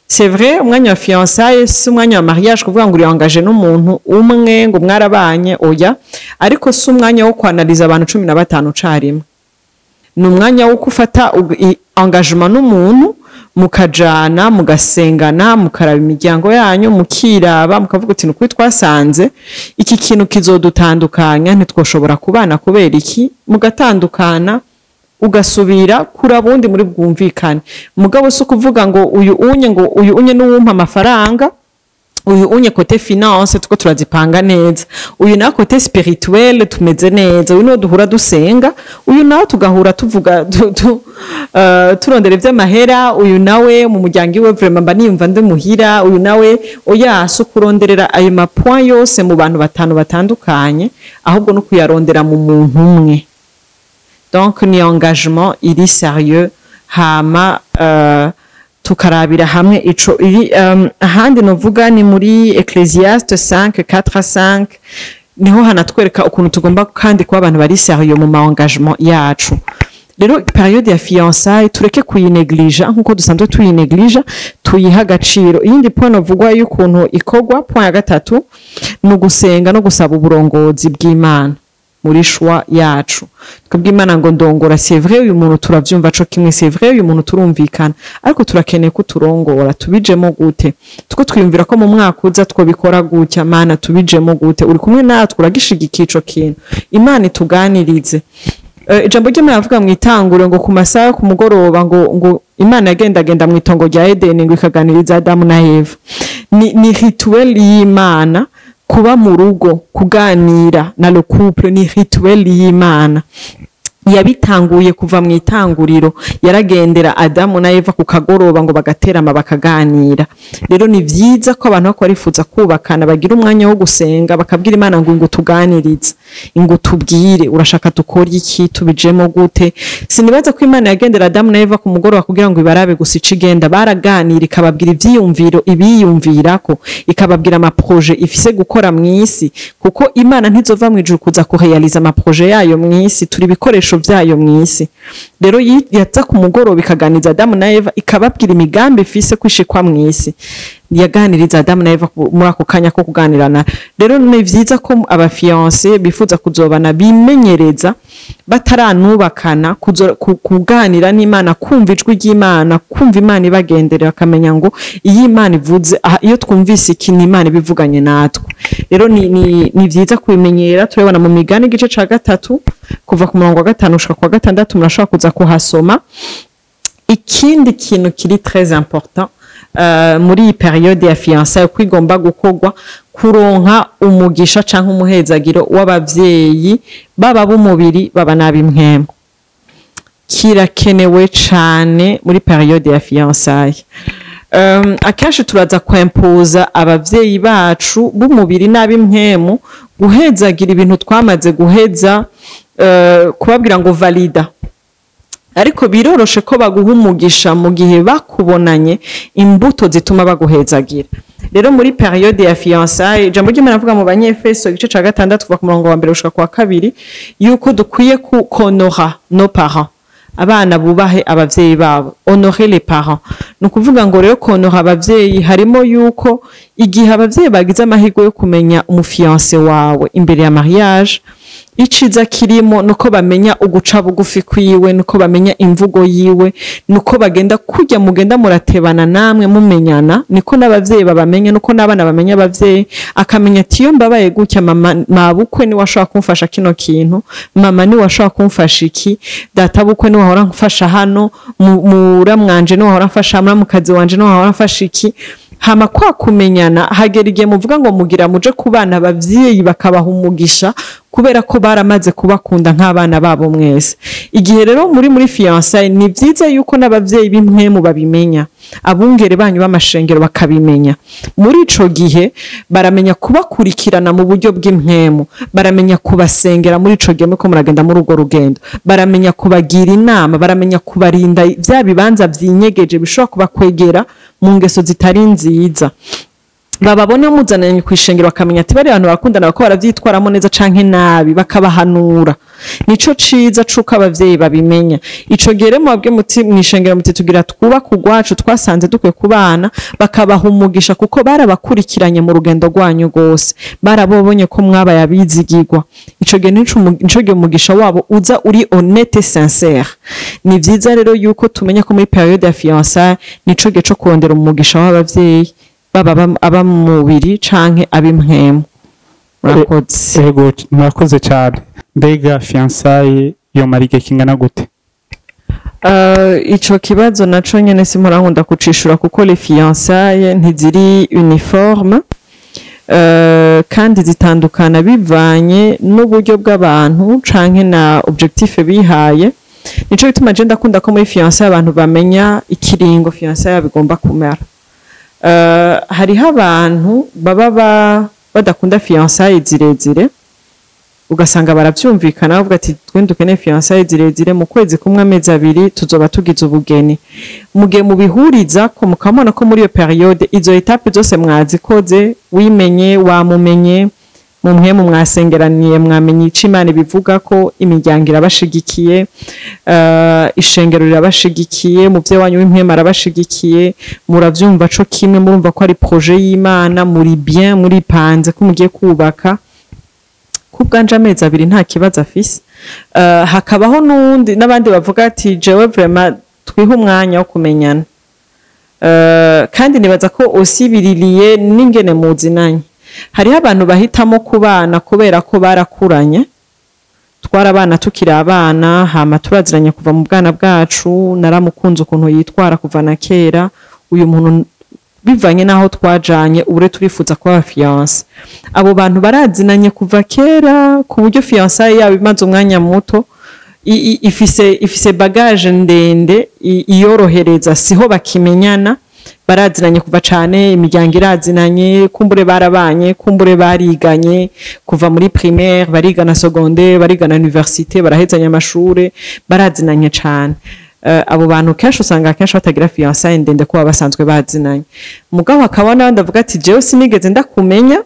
C'est vrai, umwanya wa fiançailles si umwanya wa mariage, kuvuga ngo uri engagé n'umuntu umwe ngo mwarabanye, oya. Ariko si umwanya wo kwanaliza abantu 15 carimwe. Ni umwanya wo gufata engagement n'umuntu, mukajana, mugasengana, mukaraba imiryango yanyu, mukiraba, mukavuga uti: "Nukuri twasanze iki kintu kizodutandukanya, ntitwoshobora kubana kubera iki." Mugatandukana, ugasubira kuri wundi muri bwumvikane. Mugabo si ukuvuga ngo uyu unye, ngo uyu unye n'uwumpa amafaranga, uyu unye côté finance tuko turazipanga neza, uyu nawe côté spirituel tumeze neza, uyu niwo duhura dusenga, uyu nawe tugahura tuvuga turondera ivy'amahera, uyu nawe mu muryango iwe vraiment mba niyumva ndi muhira, uyu nawe oya. Si ukuronderera ayo ma point yose mu bantu batanu batandukanye, ahubwo no kuyarondera mu muntu umwe. Donc ni engagement iri sérieux, hama tukarabira hamwe ico iri. Ahandi novuga ni muri Ecclésiaste 5 4 à 5, niho hanatwereka ukuntu tugomba kandi kuba abantu bari sérieux mu ma engagement yacu. Rero période ya fiançailles tureke kuyineglige nkuko dusanzwe tuyineglige, tuyiha agaciro. Iyindi point novugwa y'ukuntu ikorwa, point ya gatatu, ni ugusenga no gusaba uburongozi bw'Imana muri choix yacu. Twebwe Imana ngo: "Ndongora. C'est vrai, uyu muntu turavyumva co kimwe, c'est vrai, uyu muntu turumvikana, ariko turakeneye ko turongora. Tubijemo gute? Tuko twiyumvira ko mu mwaka uza twobikora gutya. Mana, tubijemo gute? Uri kumwe natwe? Uragishigikiye ico kintu?" Imana ituganirize. Ijambo ry'Imana avuga mu Itanguro ngo ku masaha yo ku mugoroba ngo Imana yagendagenda mu itongo rya Edeni, ngo ikaganiriza Adamu na Eva. Ni rituel y'Imana kuba mu rugo, kuganira na le couple ni rituel y'Imana. Yabitanguye kuva mu itanguriro, yaragendera Adamu na Eva ku kagoroba ngo bagaterama, bakaganira. Rero ni vyiza ko abantu bako barifuza kubakana bagira umwanya wo gusenga, bakabwira Imana ngo tuganirize, ngo tubwire urashaka dukore iki, tubijemo gute. Sinibaza ko Imana yagendera Adamu na Eva ku mugoroba kugira ngo ibarabe gusa ico igenda. Baraganira, ikababwira ivyiyumviro ibiyumvirako, ikababwira ama projets ifise gukora mw'isi, kuko Imana ntizova mu ijuru kuza kurealiza ama projets yayo mw'isi. Turi ibikoresho vyayo mw'isi. Rero yaza ku mugoroba ikaganiza Adamu na Eva, ikababwira imigambi ifise kwishikwa mw'isi. Yaganiriza Adamu na Eva muri ako kanya ko kuganirana. Rero ni vyiza ko aba fiancés bifuza kuzobana bimenyereza bataranubakana kuganira n'Imana, kumva ijwi ry'Imana, kumva Imana ibagenderera, bakamenya ngo iyo Imana ivuze aha, iyo twumvise iki, ni Imana ibivuganye natwe. Rero ni vyiza kubimenyera. Turabona mu Migani igice ca 3, kuva ku murongo wa 5 gushika ku wa 6, murashobora kuza kuhasoma. Ikindi kintu kiri très important muri iyi période ya fiançailles, uko igomba gukorwa, kuronka umugisha canke umuhezagiro w'abavyeyi, baba b'umubiri, baba n'ab'impwemu, kirakenewe cane muri période ya fiançailles. Akenshi turaza kwempuza abavyeyi bacu b'umubiri n'ab'impwemu guhezagira ibintu twamaze guheza, kubabwira ngo valida. Ariko biroroshe ko baguha umugisha mu gihe bakubonanye imbuto zituma baguhezagira. Rero muri période ya fiançailles, ijambo ry'Imana avuga mu Banyefeso igice ca 6, kuva ku murongo wa 1 gushika ku wa 2, yuko dukwiye ku honora nos parents. Abana bubahe abavyeyi babo, honorer les parents. Ni ukuvuga ngo rero konora abavyeyi harimo yuko igihe abavyeyi bagize amahirwe yo kumenya umu fiancé wawe imbere ya mariage, iciza kirimo nuko bamenya uguca bugufi kwiwe, nuko bamenya imvugo yiwe, nuko bagenda kujya mugenda muratebana namwe mumenyana, niko n'abavyeyi babamenye, nuko n'abana bamenya abavyeyi. Akamenya ati: "Iyo mbabaye gutya, mama mabukwe ni washobora kumfasha kino kintu, mama ni washobora kumfasha iki, data bukwe ni wahora mfasha hano, muramwanje ni wahora mfasha, muramukazi wanje ni wahora mfasha iki." Hama kwa kumenyana, hagera igihe muvuga ngo mugira muje ku bana, abavyeyi bakabaha umugisha kubera ko baramaze kubakunda nk'abana babo mwese. Igihe rero muri fiançailles, ni vyiza yuko n'abavyeyi b'impwemu babimenya, abungere banyu b'amashengero bakabimenya. Muri ico gihe baramenya kubakurikirana mu buryo bw'impwemu, baramenya kubasengera muri ico gihe muriko muragenda muri urwo rugendo, baramenya kubagira inama, baramenya kubarinda vya bibanza vyinyegeje bishobora kubakwegera mu ngeso zitari nziza. Bababona muzananye ku ishengero, bakamenya ati bari abantu bakundana bako baravyitwaramo neza canke nabi, bakabahanura. Nico ciza cuko abavyeyi babimenya. Ico gihe rero mubabwe muti mw'ishengero, muti tugira twubaka urwacu, twasanze dukwiye kubana, bakabaha umugisha kuko barabakurikiranye mu rugendo rwanyu rwose, barabobonye ko mwabaye abizigirwa. Ico gihe nico gihe umugisha wabo uza uri honnête, sincère. Ni vyiza rero yuko tumenya ko muri période ya fiançailles nico gihe co kurondera umugisha w'abavyeyi, baba aba mu mubiri canke ab'impwemu. Murakoze. Ego, murakoze cyane. Mbega fiançailles yomara igihe kingana gute? Ico kibazo naco nyene simpora nkunda kucishura, kuko les fiançailles ntiziri uniforme, kandi zitandukana bivanye n'uburyo bw'abantu canke na objectif bihaye. Nico bituma je ndakunda ko muri fiançailles abantu bamenya ikiringo fiançailles yabo igomba kumara. Hariho abantu baba badakunda fiançailles zirezire, ugasanga baravyumvikana, bavuga ati twe dukeneye fiançailles zirezire, mu kwezi kumwe, amezi 2 tuzoba tugize ubugeni. Mugihe mubihuriza ko mukamubona ko muri iyo période izo étapes zose mwazikoze, wimenye, wamumenye, mu mpwemu mwasengeraniye, mwamenye ico Imana ibivuga, ko imiryango irabashigikiye, ishengero rirabashigikiye, muvyeyi wanyu w'impwemu arabashigikiye, muravyumva co kimwe, murumva ko ari projet y'Imana, muri bien muripanze ko mugiye kubaka, kubwanje amezi 2 nta kibazo afise. Hakabaho n'uwundi n'abandi bavuga ati jewe vraiment twihe umwanya wo kumenyana. Kandi nibaza ko aussi biriliye n'ingene muzinanye. Hariho abantu bahitamo kubana kubera ko barakuranye, twarabana tukiri abana, hama turaziranye kuva mu bwana bwacu, naramukunze ukuntu yitwara kuva na kera, uyu muntu bivanye n'aho twajanye ubure turifuza kuba fiancé. Abo bantu barazinanye kuva kera, ku buryo fiançailles yabo imaze umwanya muto. ifise bagage ndende iyorohereza. Siho bakimenyana, barazinanye kuva cane, imiryango irazinanye, kumbure barabanye, kumbure bariganye kuva muri primaire, barigana secondaire, barigana université, barahezanya amashure, barazinanye cane. Abo bantu kenshi usanga kenshi batagira fiançailles ndende kuba basanzwe bazinanye. Mugabo hakaba n'abandi bavuga ati: "Jewe sinigeze ndakumenya,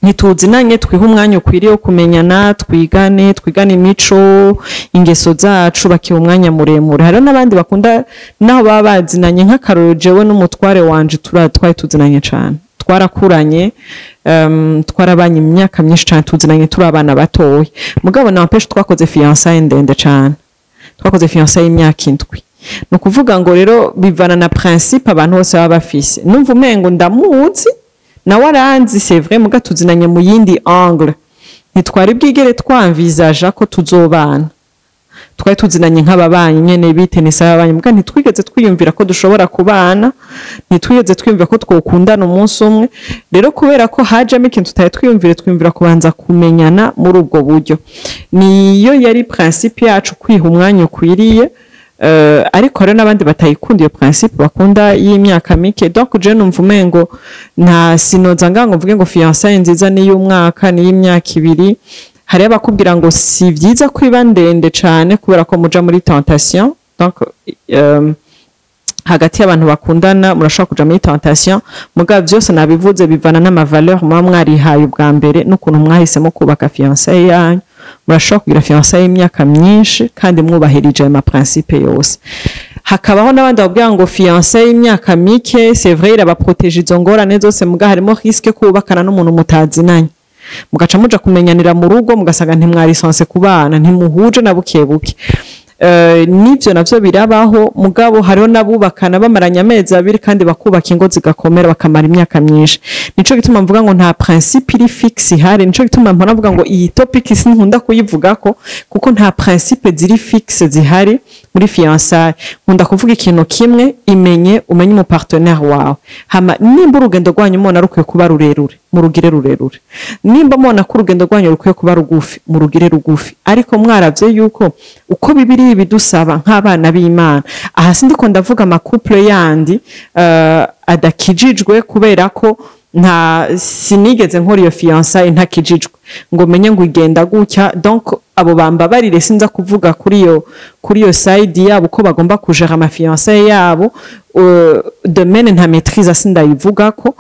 ntituzinanye, twihe umwanya ukwiriye wo kumenyana, twigane imico, ingeso zacu." Bakiha umwanya muremure. Hariho n'abandi bakunda naho baba bazinanye. Nk'akarorero, jewe n'umutware wanje twari tuzinanye cane, twarakuranye, twarabanye imyaka myinshi cane, tuzinanye turi abana batoya. Mugabo n'empêche, twakoze fiançailles ndende cane, twakoze fiançailles y'imyaka 7. Ni ukuvuga ngo rero bivana na principe abantu bose baba bafise. Numva umengo ndamuzi, nawe aranzi, c'est vrai, muga tuzinanye mu yindi angle, ntitwari bwigere twamvizaja ko tuzobana. Twari tuzinanye nk'ababanyi nyene, bitenisa ababanyi, muga ntitwigeze twiyumvira ko dushobora kubana, ntitwigeze twiyumvira ko twokundana umunsi umwe. Rero kubera ko hajemo ikintu tutari twiyumvire, twiyumvira kubanza kumenyana muri ubwo buryo. Niyo yari principe yacu, kwiha umwanya ukwiriye. Ariko hariho n'abandi batayikunda iyo principe, bakunda y'imyaka mike. Donc je numva umengo nta sinoza nga ngo mvuge ngo fiançailles nziza ni y'umwaka, ni y'imyaka 2. Hariho abakubwira ngo si byiza kwiba ndende cane kubera ko muja muri tentation. Donc hagati y'abantu bakundana murashobora kuja muri tentation. Mugabo byose nabivuze, bivana n'ama valeur muba mwarihaye ubwa mbere n'ukuntu mwahisemo kubaka fiançailles yanyu. Murashobora kugira fiançailles y'imyaka myinshi kandi mwubahirije ayo ma principe yose. Hakabaho n'abandi babwira ngo fiançailles y'imyaka mike, c'est vrai, irabaproteje izo ngorane zose, muga harimo risque kubakana n'umuntu mutazinanye, mugaca muja kumenyanira mu rugo, mugasanga ntimwari censés kubana, ntimuhuje na buke buke. N'ivyo navyo birabaho. Mugabo hariho n'abubakana bamaranye amezi 2 kandi bakubaka ingo zigakomera, bakamara imyaka myinshi. Nico gituma mvuga ngo nta principe iri fixe ihari. Nico gituma mpora mvuga ngo iyi topic sinkunda kuyivugako, kuko nta principe ziri fixe zihari muri fiançailles. Nkunda kuvuga ikintu kimwe: imenye, umenye umu partenaire wawe. Hama nimba urugendo rwanyu mubona rukwiye kuba rurerure, murugire rurerure. Nimba mubona ko urugendo rwanyu rukwiye kuba rugufi, murugire rugufi, ariko mwaravye yuko uko Bibiliya bidusaba nk'abana b'Imana. Aha sindiko ndavuga ama couple yandi adakijijwe, kubera ko nta sinigeze nkora iyo fiançailles ntakijijwe ngo menye ngo igenda gutya. Donc abo bambabarire, sinza kuvuga kuri iyo side yabo uko bagomba kujera ama fiançailles yabo. Domaine nta maîtrise, sindayivugako.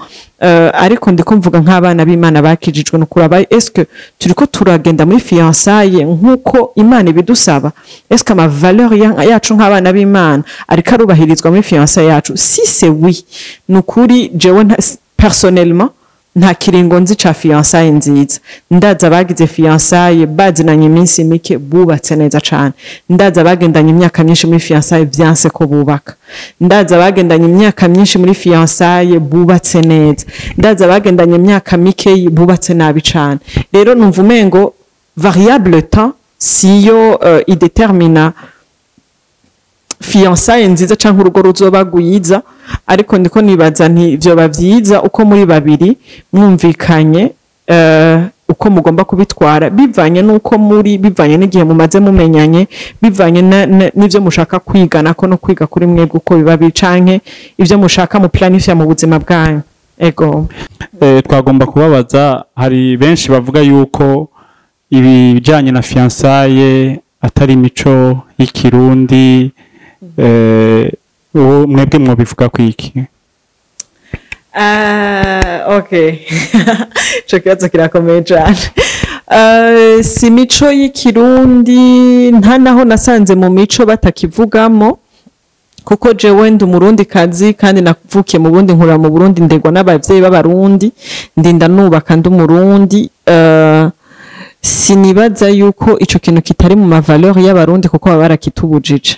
Ariko ndiko mvuga nk'abana b'Imana bakijijwe, no kuraba: est-ce que turiko turagenda muri fiançailles nkuko Imana ibidusaba? Est-ce que ama valeur yacu nk'abana b'Imana ariko arubahirizwa muri fiançailles yacu? Si c'est oui, nukuri jewe personnellement nta kiringo nzi ca fiançailles nziza. Ndaza abagize fiançailles bazinanye iminsi mike bubatse neza cane, ndaza abagendanye imyaka myinshi muri fiançailles vyanse ko bubaka, ndaza abagendanye imyaka myinshi muri fiançailles bubatse neza, ndaza abagendanye imyaka mike bubatse nabi cane. Rero numva umengo variable temps siyo idetermina fiançailles nziza canke urugo ruzoba rwiza. Ariko ndiko nibaza nti vyoba vyiza uko muri babiri mwumvikanye uko mugomba kubitwara, bivanye n'uko muri, bivanye n'igihe mumaze mumenyanye, bivanye n'ivyo mushaka kwigana ko no kwiga kuri mwebwe uko biba biri, canke ivyo mushaka mu planifya mu buzima bwanyu. Ego. Twagomba kubabaza: hari benshi bavuga yuko ibijyanye na fiançailles atari imico y'ikirundi. Uwo mwebwe mwobivuga ku iki? Ah, okay. Ico kibazo kirakomeye cane. Si mico y'ikirundi, nta naho nasanze mu mico batakivugamo, kuko jewe ndi umurundi kazi kandi navukiye mu Burundi, nkurira mu Burundi, ndegwa n'abavyeyi b'abarundi, ndinda nubaka ndi umurundi. Sinibaza yuko ico kintu kitari mu ma valeur y'abarundi, kuko baba barakitubujije.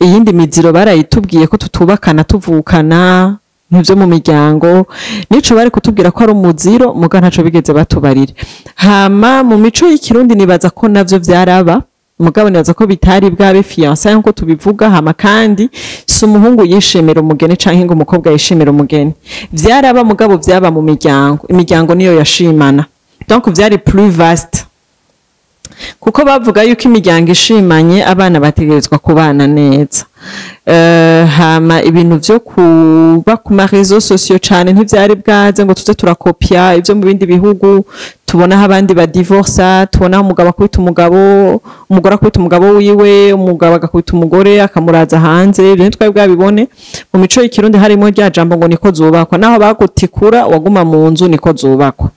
Iyindi miziro barayitubwiye ko tutubakana tuvukana, nk'ivyo mu miryango nico bari kutubwira ko ari umuziro, muga ntaco bigeze batubarira. Hama mu mico y'ikirundi nibaza ko navyo vyaraba, mugabo nibaza ko bitari bwabe fiançailles nkuko tubivuga. Hama kandi si umuhungu yishimira umugeni canke ngo umukobwa yishimira umugeni. Vyaraba, mugabo vyaba mu miryango, imiryango niyo yashimana, donc vyari plus vaste. Kuko bavuga yuko imiryango ishimanye, abana bategerezwa kubana neza. Hama ibintu vyo kuba ku ma réseaux sociaux cane ntivyari bwaze ngo tuze turakopya ivyo mu bindi bihugu. Tubona aho abandi badivorsa, tubona aho umugabo akubita umugabo, umugore akubita umugabo wiwe, umugabo agakubita umugore akamuraza hanze. Ibyo ntitwari bwabibone. Mu mico y'Ikirundi harimo rya jambo ngo "niko zubakwa", naho bagutikura waguma mu nzu, niko zubakwa.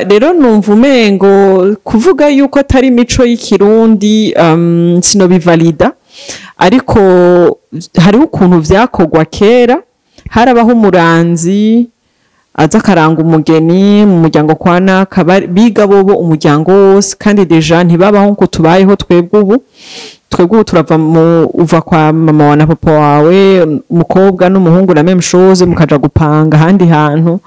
Rero numva umengo kuvuga yuko atari imico y'Ikirundi, sinobivalida, ariko hariho ukuntu vyakorwa kera. Harabaho umuranzi aza akaranga umugeni mu muryango kwa naka, biga bobo umuryango wose, kandi déjà ntibabaho nko tubayeho twebwe ubu. Twebwe ubu turava mu uva kwa mama wa na papa wawe, umukobwa n'umuhungu la même chose, mukaja gupanga ahandi hantu.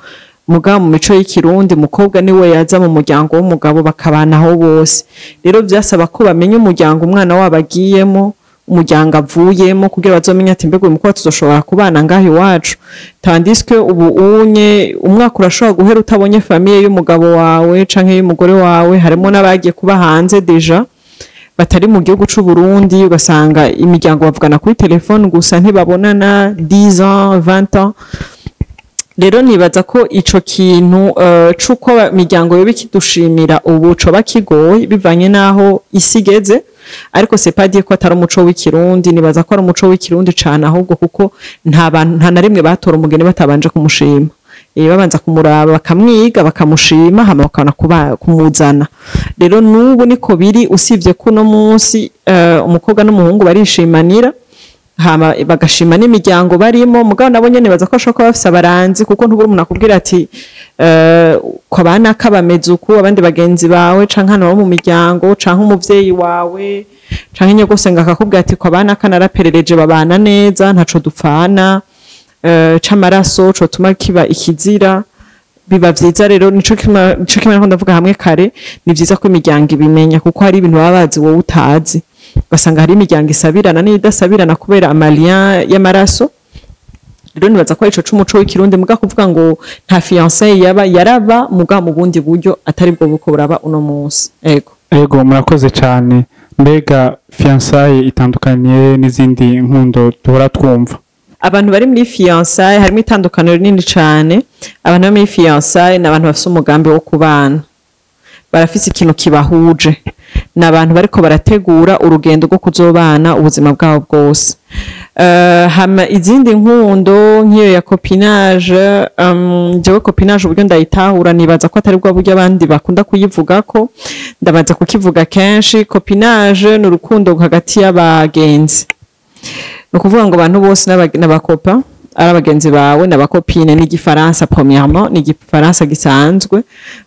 Mugabo mu mico y'Ikirundi, umukobwa niwe yaza mu muryango w'umugabo, bakabanaho bose. Rero vyasaba ko bamenya umuryango umwana wabo agiyemo, umuryango avuyemo, kugira bazomenye ati "Mbega uyu mukobwa tuzoshobora kubana ngaho iwacu?" Tandis que ubu unye umwaka urashobora guhera utabonye famille y'umugabo wawe canke y'umugore wawe. Harimo n'abagiye kuba hanze déjà, batari mu gihugu c'u Burundi, ugasanga imiryango bavugana kuri telefone gusa, ntibabonana 10 ans, 20 ans. Rero nibaza ko ico kintu c'uko imiryango yoba ikidushimira ubu coba kigoye bivanye n'aho isi igeze, ariko c'est pas dire ko atari umuco w'Ikirundi. Nibaza ko ari umuco w'Ikirundi cane ahubwo, kuko nta bantu nta na rimwe batora umugeni batabanje kumushima. Babanza kumuraba, bakamwiga, bakamushima, hama bakabona kumuzana. Rero n'ubu niko biri, usibye ko uno munsi umukobwa n'umuhungu barishimanira, hama bagashima n'imiryango barimo. Mugabo nabo nyene baza ko bashobora kuba bafise abaranzi, kuko ntubura umuntu akubwira ati ko abana kabameze uku, abandi bagenzi bawe canke hano bo mu miryango, canke umuvyeyi wawe, canke nyogosenge akakubwira ati ko abana kanaraperereje, babana neza, ntaco dupfana c'amaraso cotuma kiba ikizira. Biba vyiza rero, nico kimwe nako ndavuga hamwe kare, ni vyiza ko imiryango ibimenya, kuko hari ibintu baba bazi wowe utazi. Ugasanga hari imiryango isabirana n'idasabirana kubera ama liens y'amaraso. Rero nibaza ko ico c'umuco w'Ikirundi, muga kuvuga ngo nta fiançailles yaba, yaraba, muga mu bundi buryo atari bwo buko buraba uno munsi. Ego. Ego, murakoze cyane. Mbega fiançailles itandukanye n'izindi nkundo duhora twumva? Abantu bari muri fiançailles, harimo itandukaniro rinini cane. Abantu bari muri fiançailles ni abantu bafise umugambi wo kubana, barafise ikintu kibahuje, ni abantu bariko barategura urugendo rwo kuzobana ubuzima bwabo bwose. Hama izindi nkundo nk'iyo ya copinage, jewe copinage uburyo ndayitahura, nibaza ko atari bwo buryo abandi bakunda kuyivugako. Ndabaza kukivuga kenshi, copinage ni urukundo hagati y'abagenzi. Ni ukuvuga ngo abantu bose n'aba copains, ari abagenzi bawe n'aba copines. Ni Igifaransa premièrement, ni Igifaransa gisanzwe,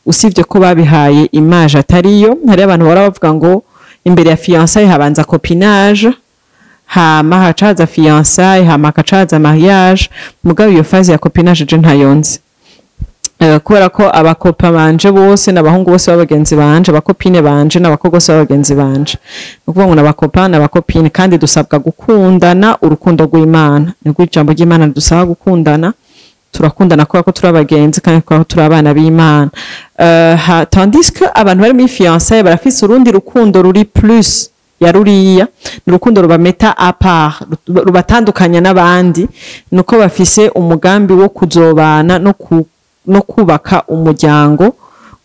usibye ko babihaye image atariyo. Hari abantu bahora bavuga ngo imbere ya fiançailles habanza copinage, hama hacaza fiançailles, hama hakacaza mariage. Mugabo iyo phase ya copinage je ntayonzi. Kubera ko aba copains banje bose n'abahungu bose b'abagenzi banje, aba copines banje n'abakobwa bose b'abagenzi banje, ni ukuvuga ngo n'aba copains n'aba copines, kandi dusabwa gukundana urukundo rw'Imana. Nibwo ijambo ry'Imana dusaba gukundana. Turakundana kubera ko turi abagenzi kandi kubera ko turi abana b'Imana. Tandis que abantu bari muri fiançailles barafise urundi rukundo ruri plus ya ruriya, ni urukundo rubameta à part, rubatandukanya n'abandi, nuko bafise umugambi wo kuzobana no kubaka umuryango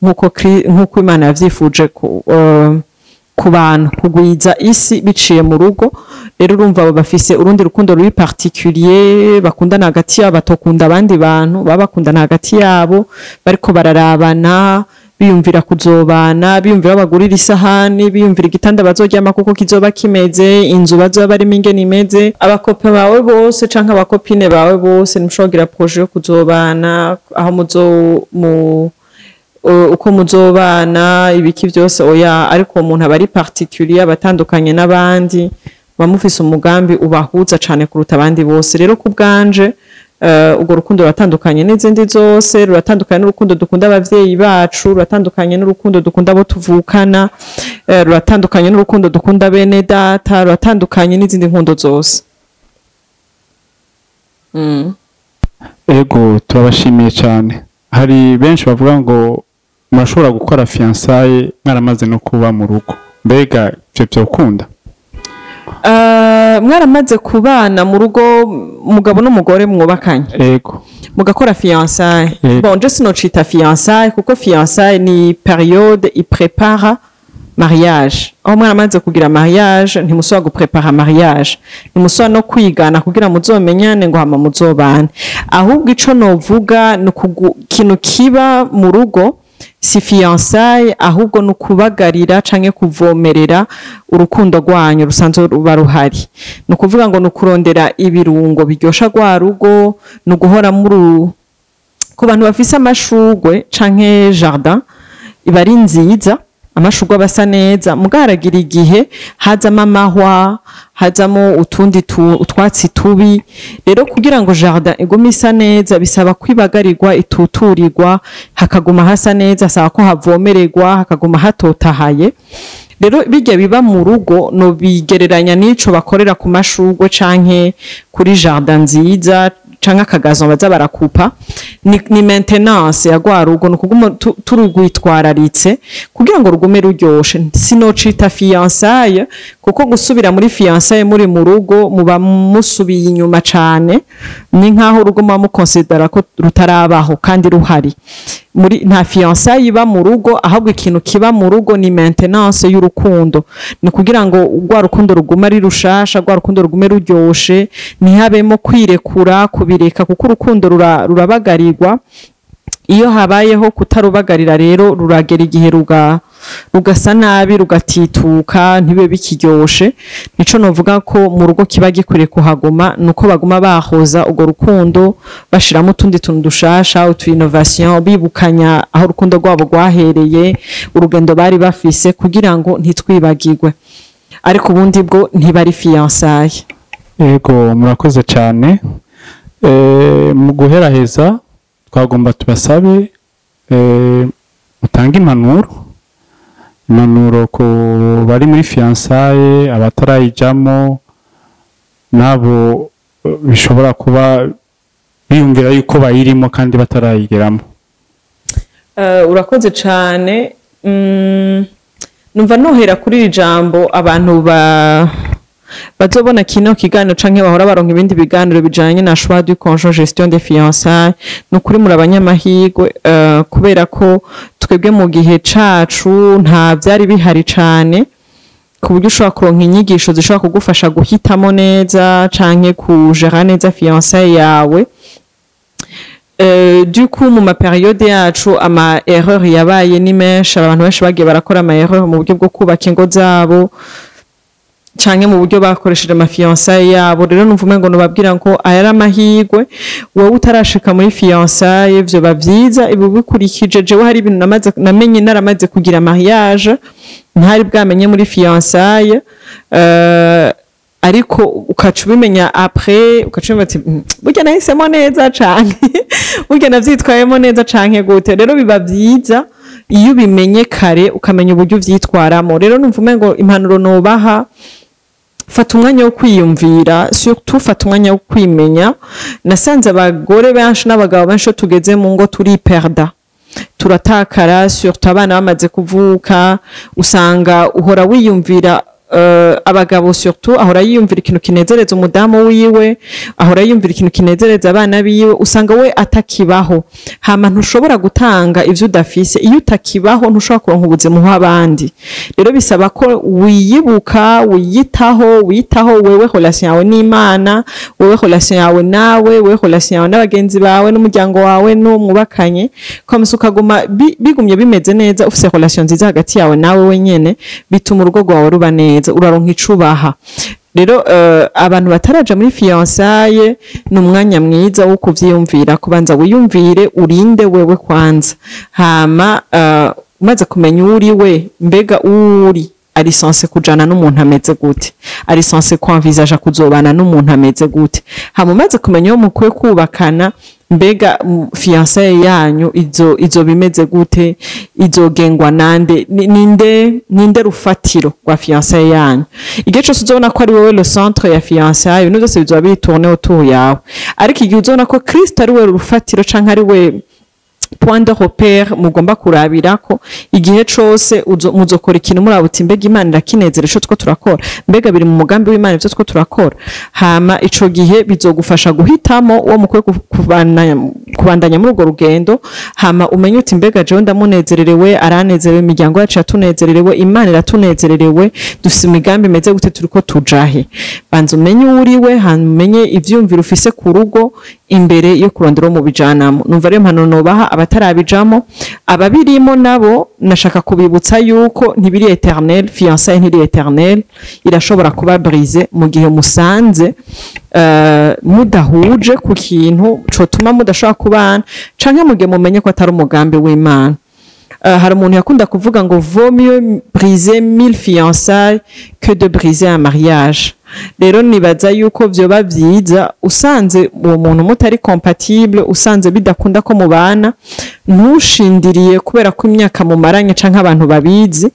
nk'uko Imana yavyifuje ku bantu, kugwiza isi biciye mu rugo. Rero urumva abo bafise urundi rukundo ruri particulier, bakundana hagati yabo, batokunda abandi bantu, baba bakundana hagati yabo, bariko bararabana, biyumvira kuzobana, biyumvira aho bagurira isahani, biyumvira igitanda bazoryama kuko kizoba kimeze, inzu bazoba barimo ingene imeze. Aba copains bawe bose canke aba copines bawe bose ntimushobora kugira projet yo kuzobana, aho muzo mu uko muzobana, ibiki byose, oya. Ariko uwo muntu aba ari particulier, abatandukanye n'abandi, muba mufise umugambi ubahuza cane kuruta abandi bose. Rero ku bwanje, urwo rukundo ruratandukanye n'izindi zose, ruratandukanye n'urukundo dukunda abavyeyi bacu, ruratandukanye n'urukundo dukunda abo tuvukana, ruratandukanye n'urukundo dukunda bene data, ruratandukanye n'izindi nkundo zose. Ego, turabashimiye cyane. Hari benshi bavuga ngo Murashobora gukora fiançailles mwaramaze no kuba mu rugo. Mbega ivyo vyokunda? Mwaramaze kubana mu rugo, umugabo n'umugore mwubakanye, Ego. mugakora fiançailles? Yego. Bon, je sinocita fiançailles, kuko fiançailles ni période iprépara mariage. Aho mwaramaze kugira mariage, ntimusubira guprépara mariage, ntimusubira no kwigana kugira muzomenyane ngo hama muzobane. Ahubwo ico novuga ni ikintu kiba mu rugo si fiançailles, ahubwo ni ukubagarira canke kuvomerera urukundo rwanyu rusanzwe ruba ruhari. Ni ukuvuga ngo ni ukurondera ibirungo biryosha rwa rugo, ni uguhora muri ku bantu bafise amashugwe canke jardin, iba ari nziza, amashugwe aba asa neza. Mugaragira igihe hazamo amahwa, hazamo utundi utwatsi tubi. Rero kugira ngo jardin igume isa neza, bisaba kwibagarirwa, ituturirwa, hakaguma hasa neza, hasaba ko havomererwa, hakaguma hatotahaye. Rero bijya biba mu rugo no bigereranya n'ico bakorera ku mashugwe canke kuri jardin nziza canke aka gazon baza barakupa. Ni maintenance ya rwa rugo, ni ukuguma turugwitwararitse kugira ngo rugume ruryoshe. Sinocita fiançailles, kuko gusubira muri fiançailles muri mu rugo, muba musubiye inyuma cane. Ni nkaho urugo muba mukonsidera ko rutarabaho kandi ruhari. Muri nta fiançailles iba mu rugo, ahubwo ikintu kiba mu rugo ni maintenance y'urukundo, ni kugira ngo rwa rukundo rugume ari rushasha, rwa rukundo rugume ruryoshe, ntihabemo kwirekura, kubireka, kuko urukundo rurabagarirwa. Iyo habayeho kutarubagarira rero, ruragera igihe rugasa nabi, rugatituka, ntibe bikiryoshe. Nico novuga ko mu rugo kiba gikwiriye kuhaguma, nuko baguma bahoza urwo rukundo, bashiramo utundi tuntu dushasha, utu innovation, bibukanya aho urukundo rwabo rwahereye, urugendo bari bafise, kugira ngo ntitwibagirwe. Ariko ubundi bwo ntibari fiançailles. Yego, murakoze cyane. Mu guheraheza, twagomba tubasabe mutange impanuro ku bari muri fiançailles, abatarayijamo, nabo bishobora kuba biyumvira yuko bayirimo kandi batarayigeramo. Urakoze cyane. Numva nohera kuri iri jambo: abantu ba bazobona kino kiganiro canke bahora baronka ibindi biganiro bijanye na choix du conjoint, gestion des fiançailles, ni ukuri muri abanyamahirwe, kubera ko twebwe mu gihe cacu nta vyari bihari cane ku buryo ushobora kuronka inyigisho zishobora kugufasha guhitamo neza canke kujera neza fiançailles yawe. Du coup, mu ma période yacu, ama erreur yabaye ni menshi. Abantu benshi bagiye barakora ama erreur mu buryo bwo kubaka ingo zabo canke mu buryo bakoresheje ama fiançailles yabo. Rero numva umengo nobabwira ngo aya ari amahirwe. Wowe utarashika muri fiançailles, vyoba vyiza ibi bikurikije. Jewe hari ibintu namaze namenye naramaze kugira mariage, ntari bwamenye muri fiançailles, ariko ukaca ubimenya après, ukaca ubimenya ati: "Burya nahisemo neza canke burya navyitwayemo neza canke gute?" Rero biba vyiza iyo ubimenye kare, ukamenya uburyo uvyitwaramo. Rero numva umengo impanuro nobaha: fata umwanya wo kwiyumvira, surtout fata umwanya wo kwimenya. Nasanze abagore benshi n'abagabo benshi, iyo tugeze mu ngo turiperda, turatakara, surtout abana bamaze kuvuka. Usanga uhora wiyumvira, abagabo surtout, ahora yiyumvira ikintu kinezereza umudamu wiwe, ahora yiyumvira ikintu kinezereza abana biwe. Usanga we atakibaho. Hama ntushobora gutanga ivyo udafise. Iyo utakibaho, ntushobora kuronka ubuzima uha abandi. Rero bisaba ko wiyibuka, wiyitaho, wiyitaho wewe, relation yawe n'Imana, wewe relation yawe nawe, wewe relation yawe n'abagenzi bawe n'umuryango wawe n'uwo mwubakanye. Comme ukaguma bigumye bimeze neza, ufise relation nziza hagati yawe nawe wenyene, bituma urugo rwawe ruba neza, uraronka icubaha. Rero abantu bataraja muri fiançailles, ni umwanya mwiza wo kuvyiyumvira, kubanza wiyumvire urinde wewe kwanza. Hama umaze kumenya uri we, mbega uri ari censé kujana n'umuntu ameze gute, ari censé kwanvizaja kuzobana n'umuntu ameze gute? Hama umaze kumenya uwo mukwiye kubakana, mbega fiançailles yanyu izo bimeze gute, izogengwa nande? Ninde rufatiro rwa fiançailles yanyu? Igihe cyose uzobona ko ari wowe le centre ya fiançailles, ibintu byose bizoba biri tourné autour yawe. Ariko igihe uzobona ko Kristo ari we rufatiro canke ari we Point de repère mugomba kurabirako igihe cose muzokora ikintu muraba uti: "Mbega Imana irakinezera ico two turakora? Mbega biri mu mugambi w'Imana ivyo two turakora?" Hama ico gihe bizogufasha guhitamo uwo mukwiye kubandanya muri urwo rugendo. Hama umenye uti: "Mbega jewe ndamunezererewe, aranezerewe, imiryango yacu yatunezererewe, Imana iratunezererewe, dufise imigambi imeze gute, turiko tujahe?" Banza umenye uwo uriwe, hanyuma umenye ivyiyumviro ufise ku rugo imbere yo kurondera uwo mubijanamo. Numva ariyo mpanuro nobaha abatarabijamo. Ababirimo nabo, nashaka kubibutsa yuko ntibiri éternel, fiançailles ntiri éternel, irashobora kuba brisée mu gihe musanze mudahuje ku kintu cotuma mudashobora kubana, canke mu gihe mumenye ko atari umugambi w'Imana. Hari umuntu yakunda kuvuga ngo: "Vaut mieux briser mille fiançailles que de briser un mariage." Rero nibaza yuko vyoba vyiza, usanze uwo muntu mutari compatible, usanze bidakunda ko mubana, ntushindiriye kubera ko imyaka mumaranye canke abantu babizi.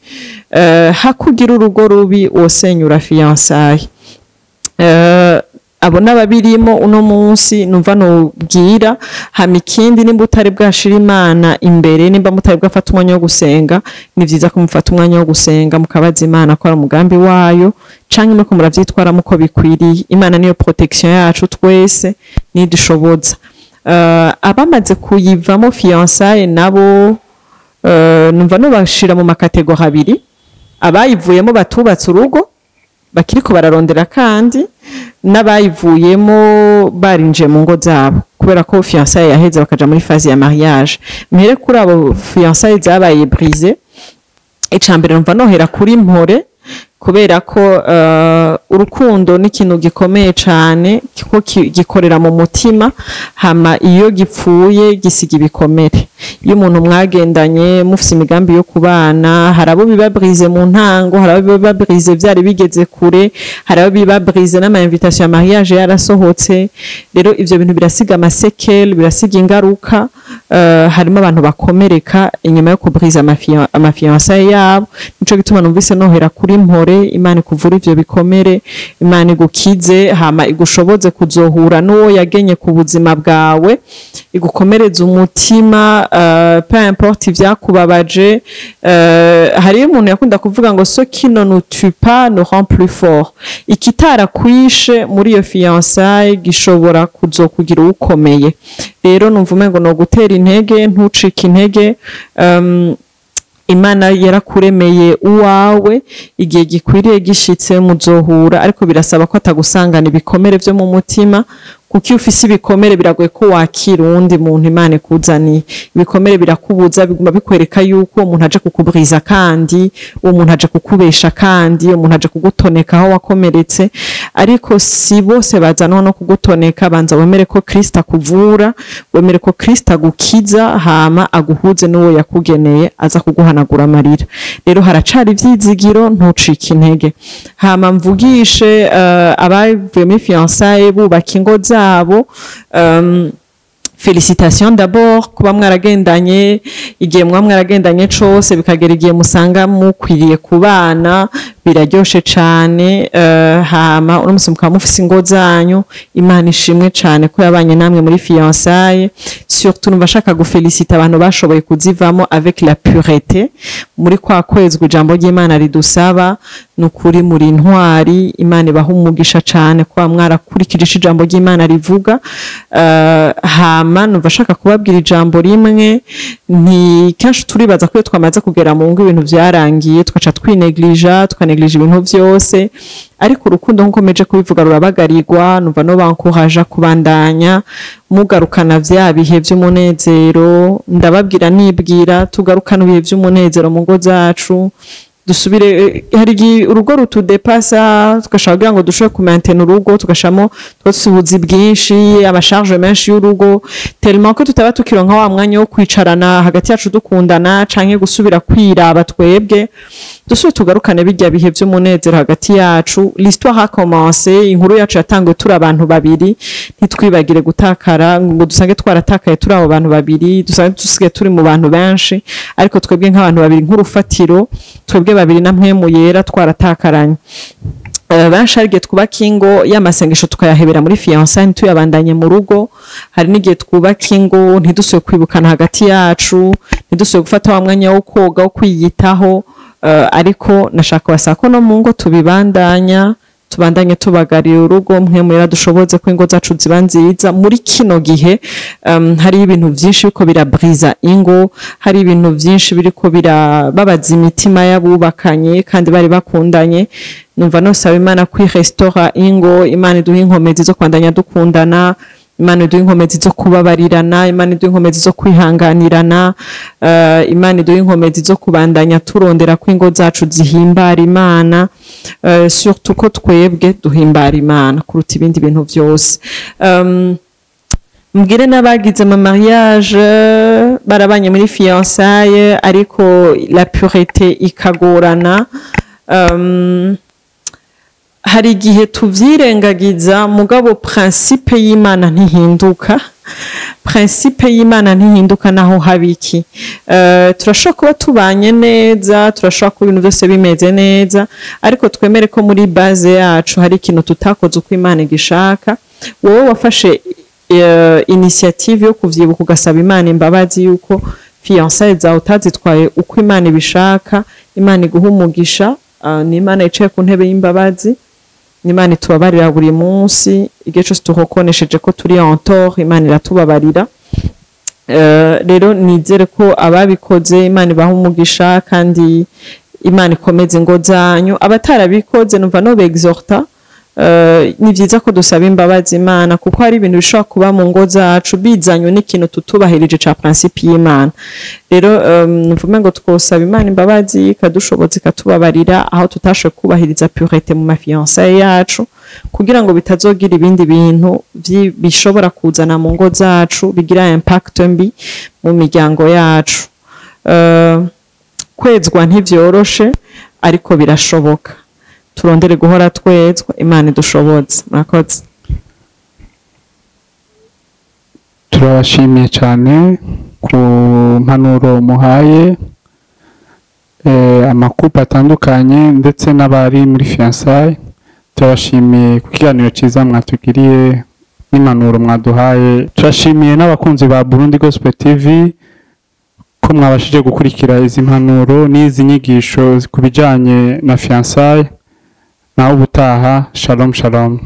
Hakugira urugo rubi wosenyura fiançailles. Abo n'ababirimo uno munsi numva nubwira. Hama ikindi, nimba utari bwashira Imana imbere, nimba mutari bwafata umwanya wo gusenga, ni vyiza ko mufata umwanya wo gusenga, mukabaza Imana ko ari umugambi wayo canke muriko muravyitwaramo uko bikwiriye. Imana niyo protection yacu twese, nidushoboza. Abamaze kuyivamo fiançailles nabo, numva nobashira mu ma catégories abiri: abayivuyemo batubatse urugo bakiriko bararondera, kandi n'abayivuyemo barinjiye mu ngo zabo kubera ko fiançailles yaheze, bakaja muri phase ya mariage. Mpere kuri abo fiançailles zabaye brisées. Icambere, numva nohera kuri mpore, kubera ko urukundo ni ikintu gikomeye cane, kuko gikorera mu mutima. Hama iyo gipfuye gisiga ibikomere. Iyo umuntu mwagendanye mufise imigambi yo kubana, hari abo biba brisé mu ntango, hari abo biba brisé vyari bigeze kure, hari abo biba brisé n'ama invitation ya mariage yarasohotse. Rero ivyo bintu birasiga ama séquelles, birasiga ingaruka. Harimo abantu bakomereka inyuma yo kubriza ama fiançailles yabo. Nico gituma numvise nohera kuri mpore. Imana ikuvura ivyo bikomere, Imana igukize, hama igushoboze kuzohura n'uwo yagenye ku buzima bwawe, igukomereze umutima, peu importe ivyakubabaje. Hariyo umuntu yakunda kuvuga ngo: "Ce qui ne nous tue pas nous rend plus fort." Ikitarakwishe muri iyo fiançailles gishobora kuzokugira uwukomeye. Rero numva umengo no gutera intege, ntucike intege. Imana yarakuremeye uwawe, igihe gikwiriye gishitse muzohura, ariko birasaba ko atagusangana ibikomere vyo mu mutima, kuko iyo ufise ibikomere biragoye ko wakira uwundi muntu Imana ikuzaniye. Ibikomere birakubuza, biguma bikwereka yuko uwo muntu aje kukuburiza, kandi uwo muntu aje kukubesha, kandi uwo muntu aje kugutoneka aho wakomeretse. Ariko si bose bazanwa no kugutoneka. Banza wemere ko Kristo akuvura, wemere ko Kristo agukiza, hama aguhuze n'uwo yakugeneye, aza kuguhanagura amarira. Rero haracari ivyizigiro, ntucike intege. Hama mvugishe abavuye muri fiançailles bubaka ingo zabo. Félicitations d'abord kuba mwaragendanye igihe muba mwaragendanye cose, bikagera igihe musanga mukwiriye kubana, biraryoshe cane. Hama uno musi mukaba mufise ingo zanyu, Imana ishimwe cane ko yabanye namwe muri fiançailles. Surtout numva ashaka gufelicita abantu bashoboye kuzivamo avec la pureté, muri kwa kwezwa ijambo ry'Imana ridusaba. Ni ukuri muri intwari, Imana ibaha umugisha cane kuba mwarakurikije ico ijambo ry'Imana rivuga. Hama numva ashaka kubabwira ijambo rimwe: nti kenshi turibaza ko iyo twamaze kugera mu ngo ibintu vyarangiye, tugaca twineglija, tukaneglija ibintu vyose. Ariko urukundo, nkuko meje kubivuga, rurabagarirwa. Numva no bankuhaja kubandanya mugarukana vya bihe vy'umunezero. Ndababwira nibwira, tugarukana ibihe vy'umunezero mu ngo zacu, dusubire. Hari igihe urugo rutudepasa, tugashaka kugira ngo dushobore kumentena urugo, tugashamo twose ubuzi bwinshi, ama charges menshi y'urugo, tellement ko tutaba tukironka wa mwanya wo kwicarana hagati yacu dukundana, canke gusubira kwiraba twebwe. Dusubire tugarukane bijya bihe vy'umunezero hagati yacu. L'histoire a commencé, inkuru yacu yatanguye turi abantu babiri. Ntitwibagire gutakara ngo dusange twaratakaye turi abo bantu babiri, dusange dusigaye turi mu bantu benshi, ariko twebwe nk'abantu babiri, nk'urufatiro, twebwe babiri na Mpwemu Yera, twaratakaranye. Benshi hari igihe twubaka ingo, y'amasengesho tukayahebera muri fiançailles, ntituyabandanye mu rugo. Hari n'igihe twubaka ingo ntidusubire kwibukana hagati yacu, ntidusubire gufata wa mwanya wo koga, wo kwiyitaho. Ariko nashaka basaba ko no mu ngo tubibandanya, tubandanye tubagarira urugo. Mwe murera dushoboze ko ingo zacu ziba nziza. Muri kino gihe hari ibintu byinshi biriko birabriza ingo, hari ibintu byinshi biriko birababaza imitima y'abubakanye kandi bari bakundanye. Numva nosaba Imana kwirestaura ingo, Imana iduha inkomezi zo kwandanya dukundana, Imana iduha inkomezi zo kubabarirana, Imana iduha inkomezi zo kwihanganirana, Imana iduha inkomezi zo kubandanya turondera ko ingo zacu zihimbara Imana, surtout ko twebwe duhimbara Imana kuruta ibindi bintu byose. Mbwire n'abagize ama mariage barabanye muri fiançailles ariko la pureté ikagorana, hari igihe tuvyirengagiza, mugabo principe y'Imana ntihinduka. Principe y'Imana ntihinduka naho habiki. Turashobora kuba tubanye neza, turashobora kuba ibintu byose bimeze neza, ariko twemere ko muri base yacu hari ikintu tutakoze uko Imana igishaka. Wowe wafashe initiative yo kuvyibuka, ugasaba Imana imbabazi yuko fiançailles zawe utazitwaye uko Imana ibishaka, Imana iguha umugisha. Ni Imana yicaye ku ntebe y'imbabazi, Imana itubabarira buri munsi. Igihe cyose tuhokonesheje ko turi en tort, Imana iratubabarira. Rero nizere ko ababikoze Imana ibaha umugisha kandi Imana ikomeze ingo zanyu. Abatarabikoze, numva no exhorta, ni byiza ko dusaba imbabazi Imana, kuko hari ibintu bishobora kuba mu ngo zacu bizanywe n'ikintu tutubahirije ca principe y'Imana. Rero mvume ngo twosaba Imana imbabazi, ikadushoboza, ikatubabarira aho tutashoboye kubahiriza pureté mu ma fiançailles yacu, kugira ngo bitazogira ibindi bintu bishobora kuzana mu ngo zacu bigira impact mbi mu miryango yacu. Kwezwa ntivyoroshe, ariko birashoboka. Turondere guhora twezwa, Imana idushoboze. Murakoze. Turabashimiye cyane ku mpanuro muhaye ama couples atandukanye ndetse n'abari muri fiançailles. Turabashimiye ku kiganiro cyiza mwatugiriye n'impanuro mwaduhaye. Turashimiye n'abakunzi ba Burundi Gospel TV ko mwabashije gukurikira izi mpanuro n'izi nyigisho ku bijyanye na fiançailles. Naho ubutaha, shalom shalom.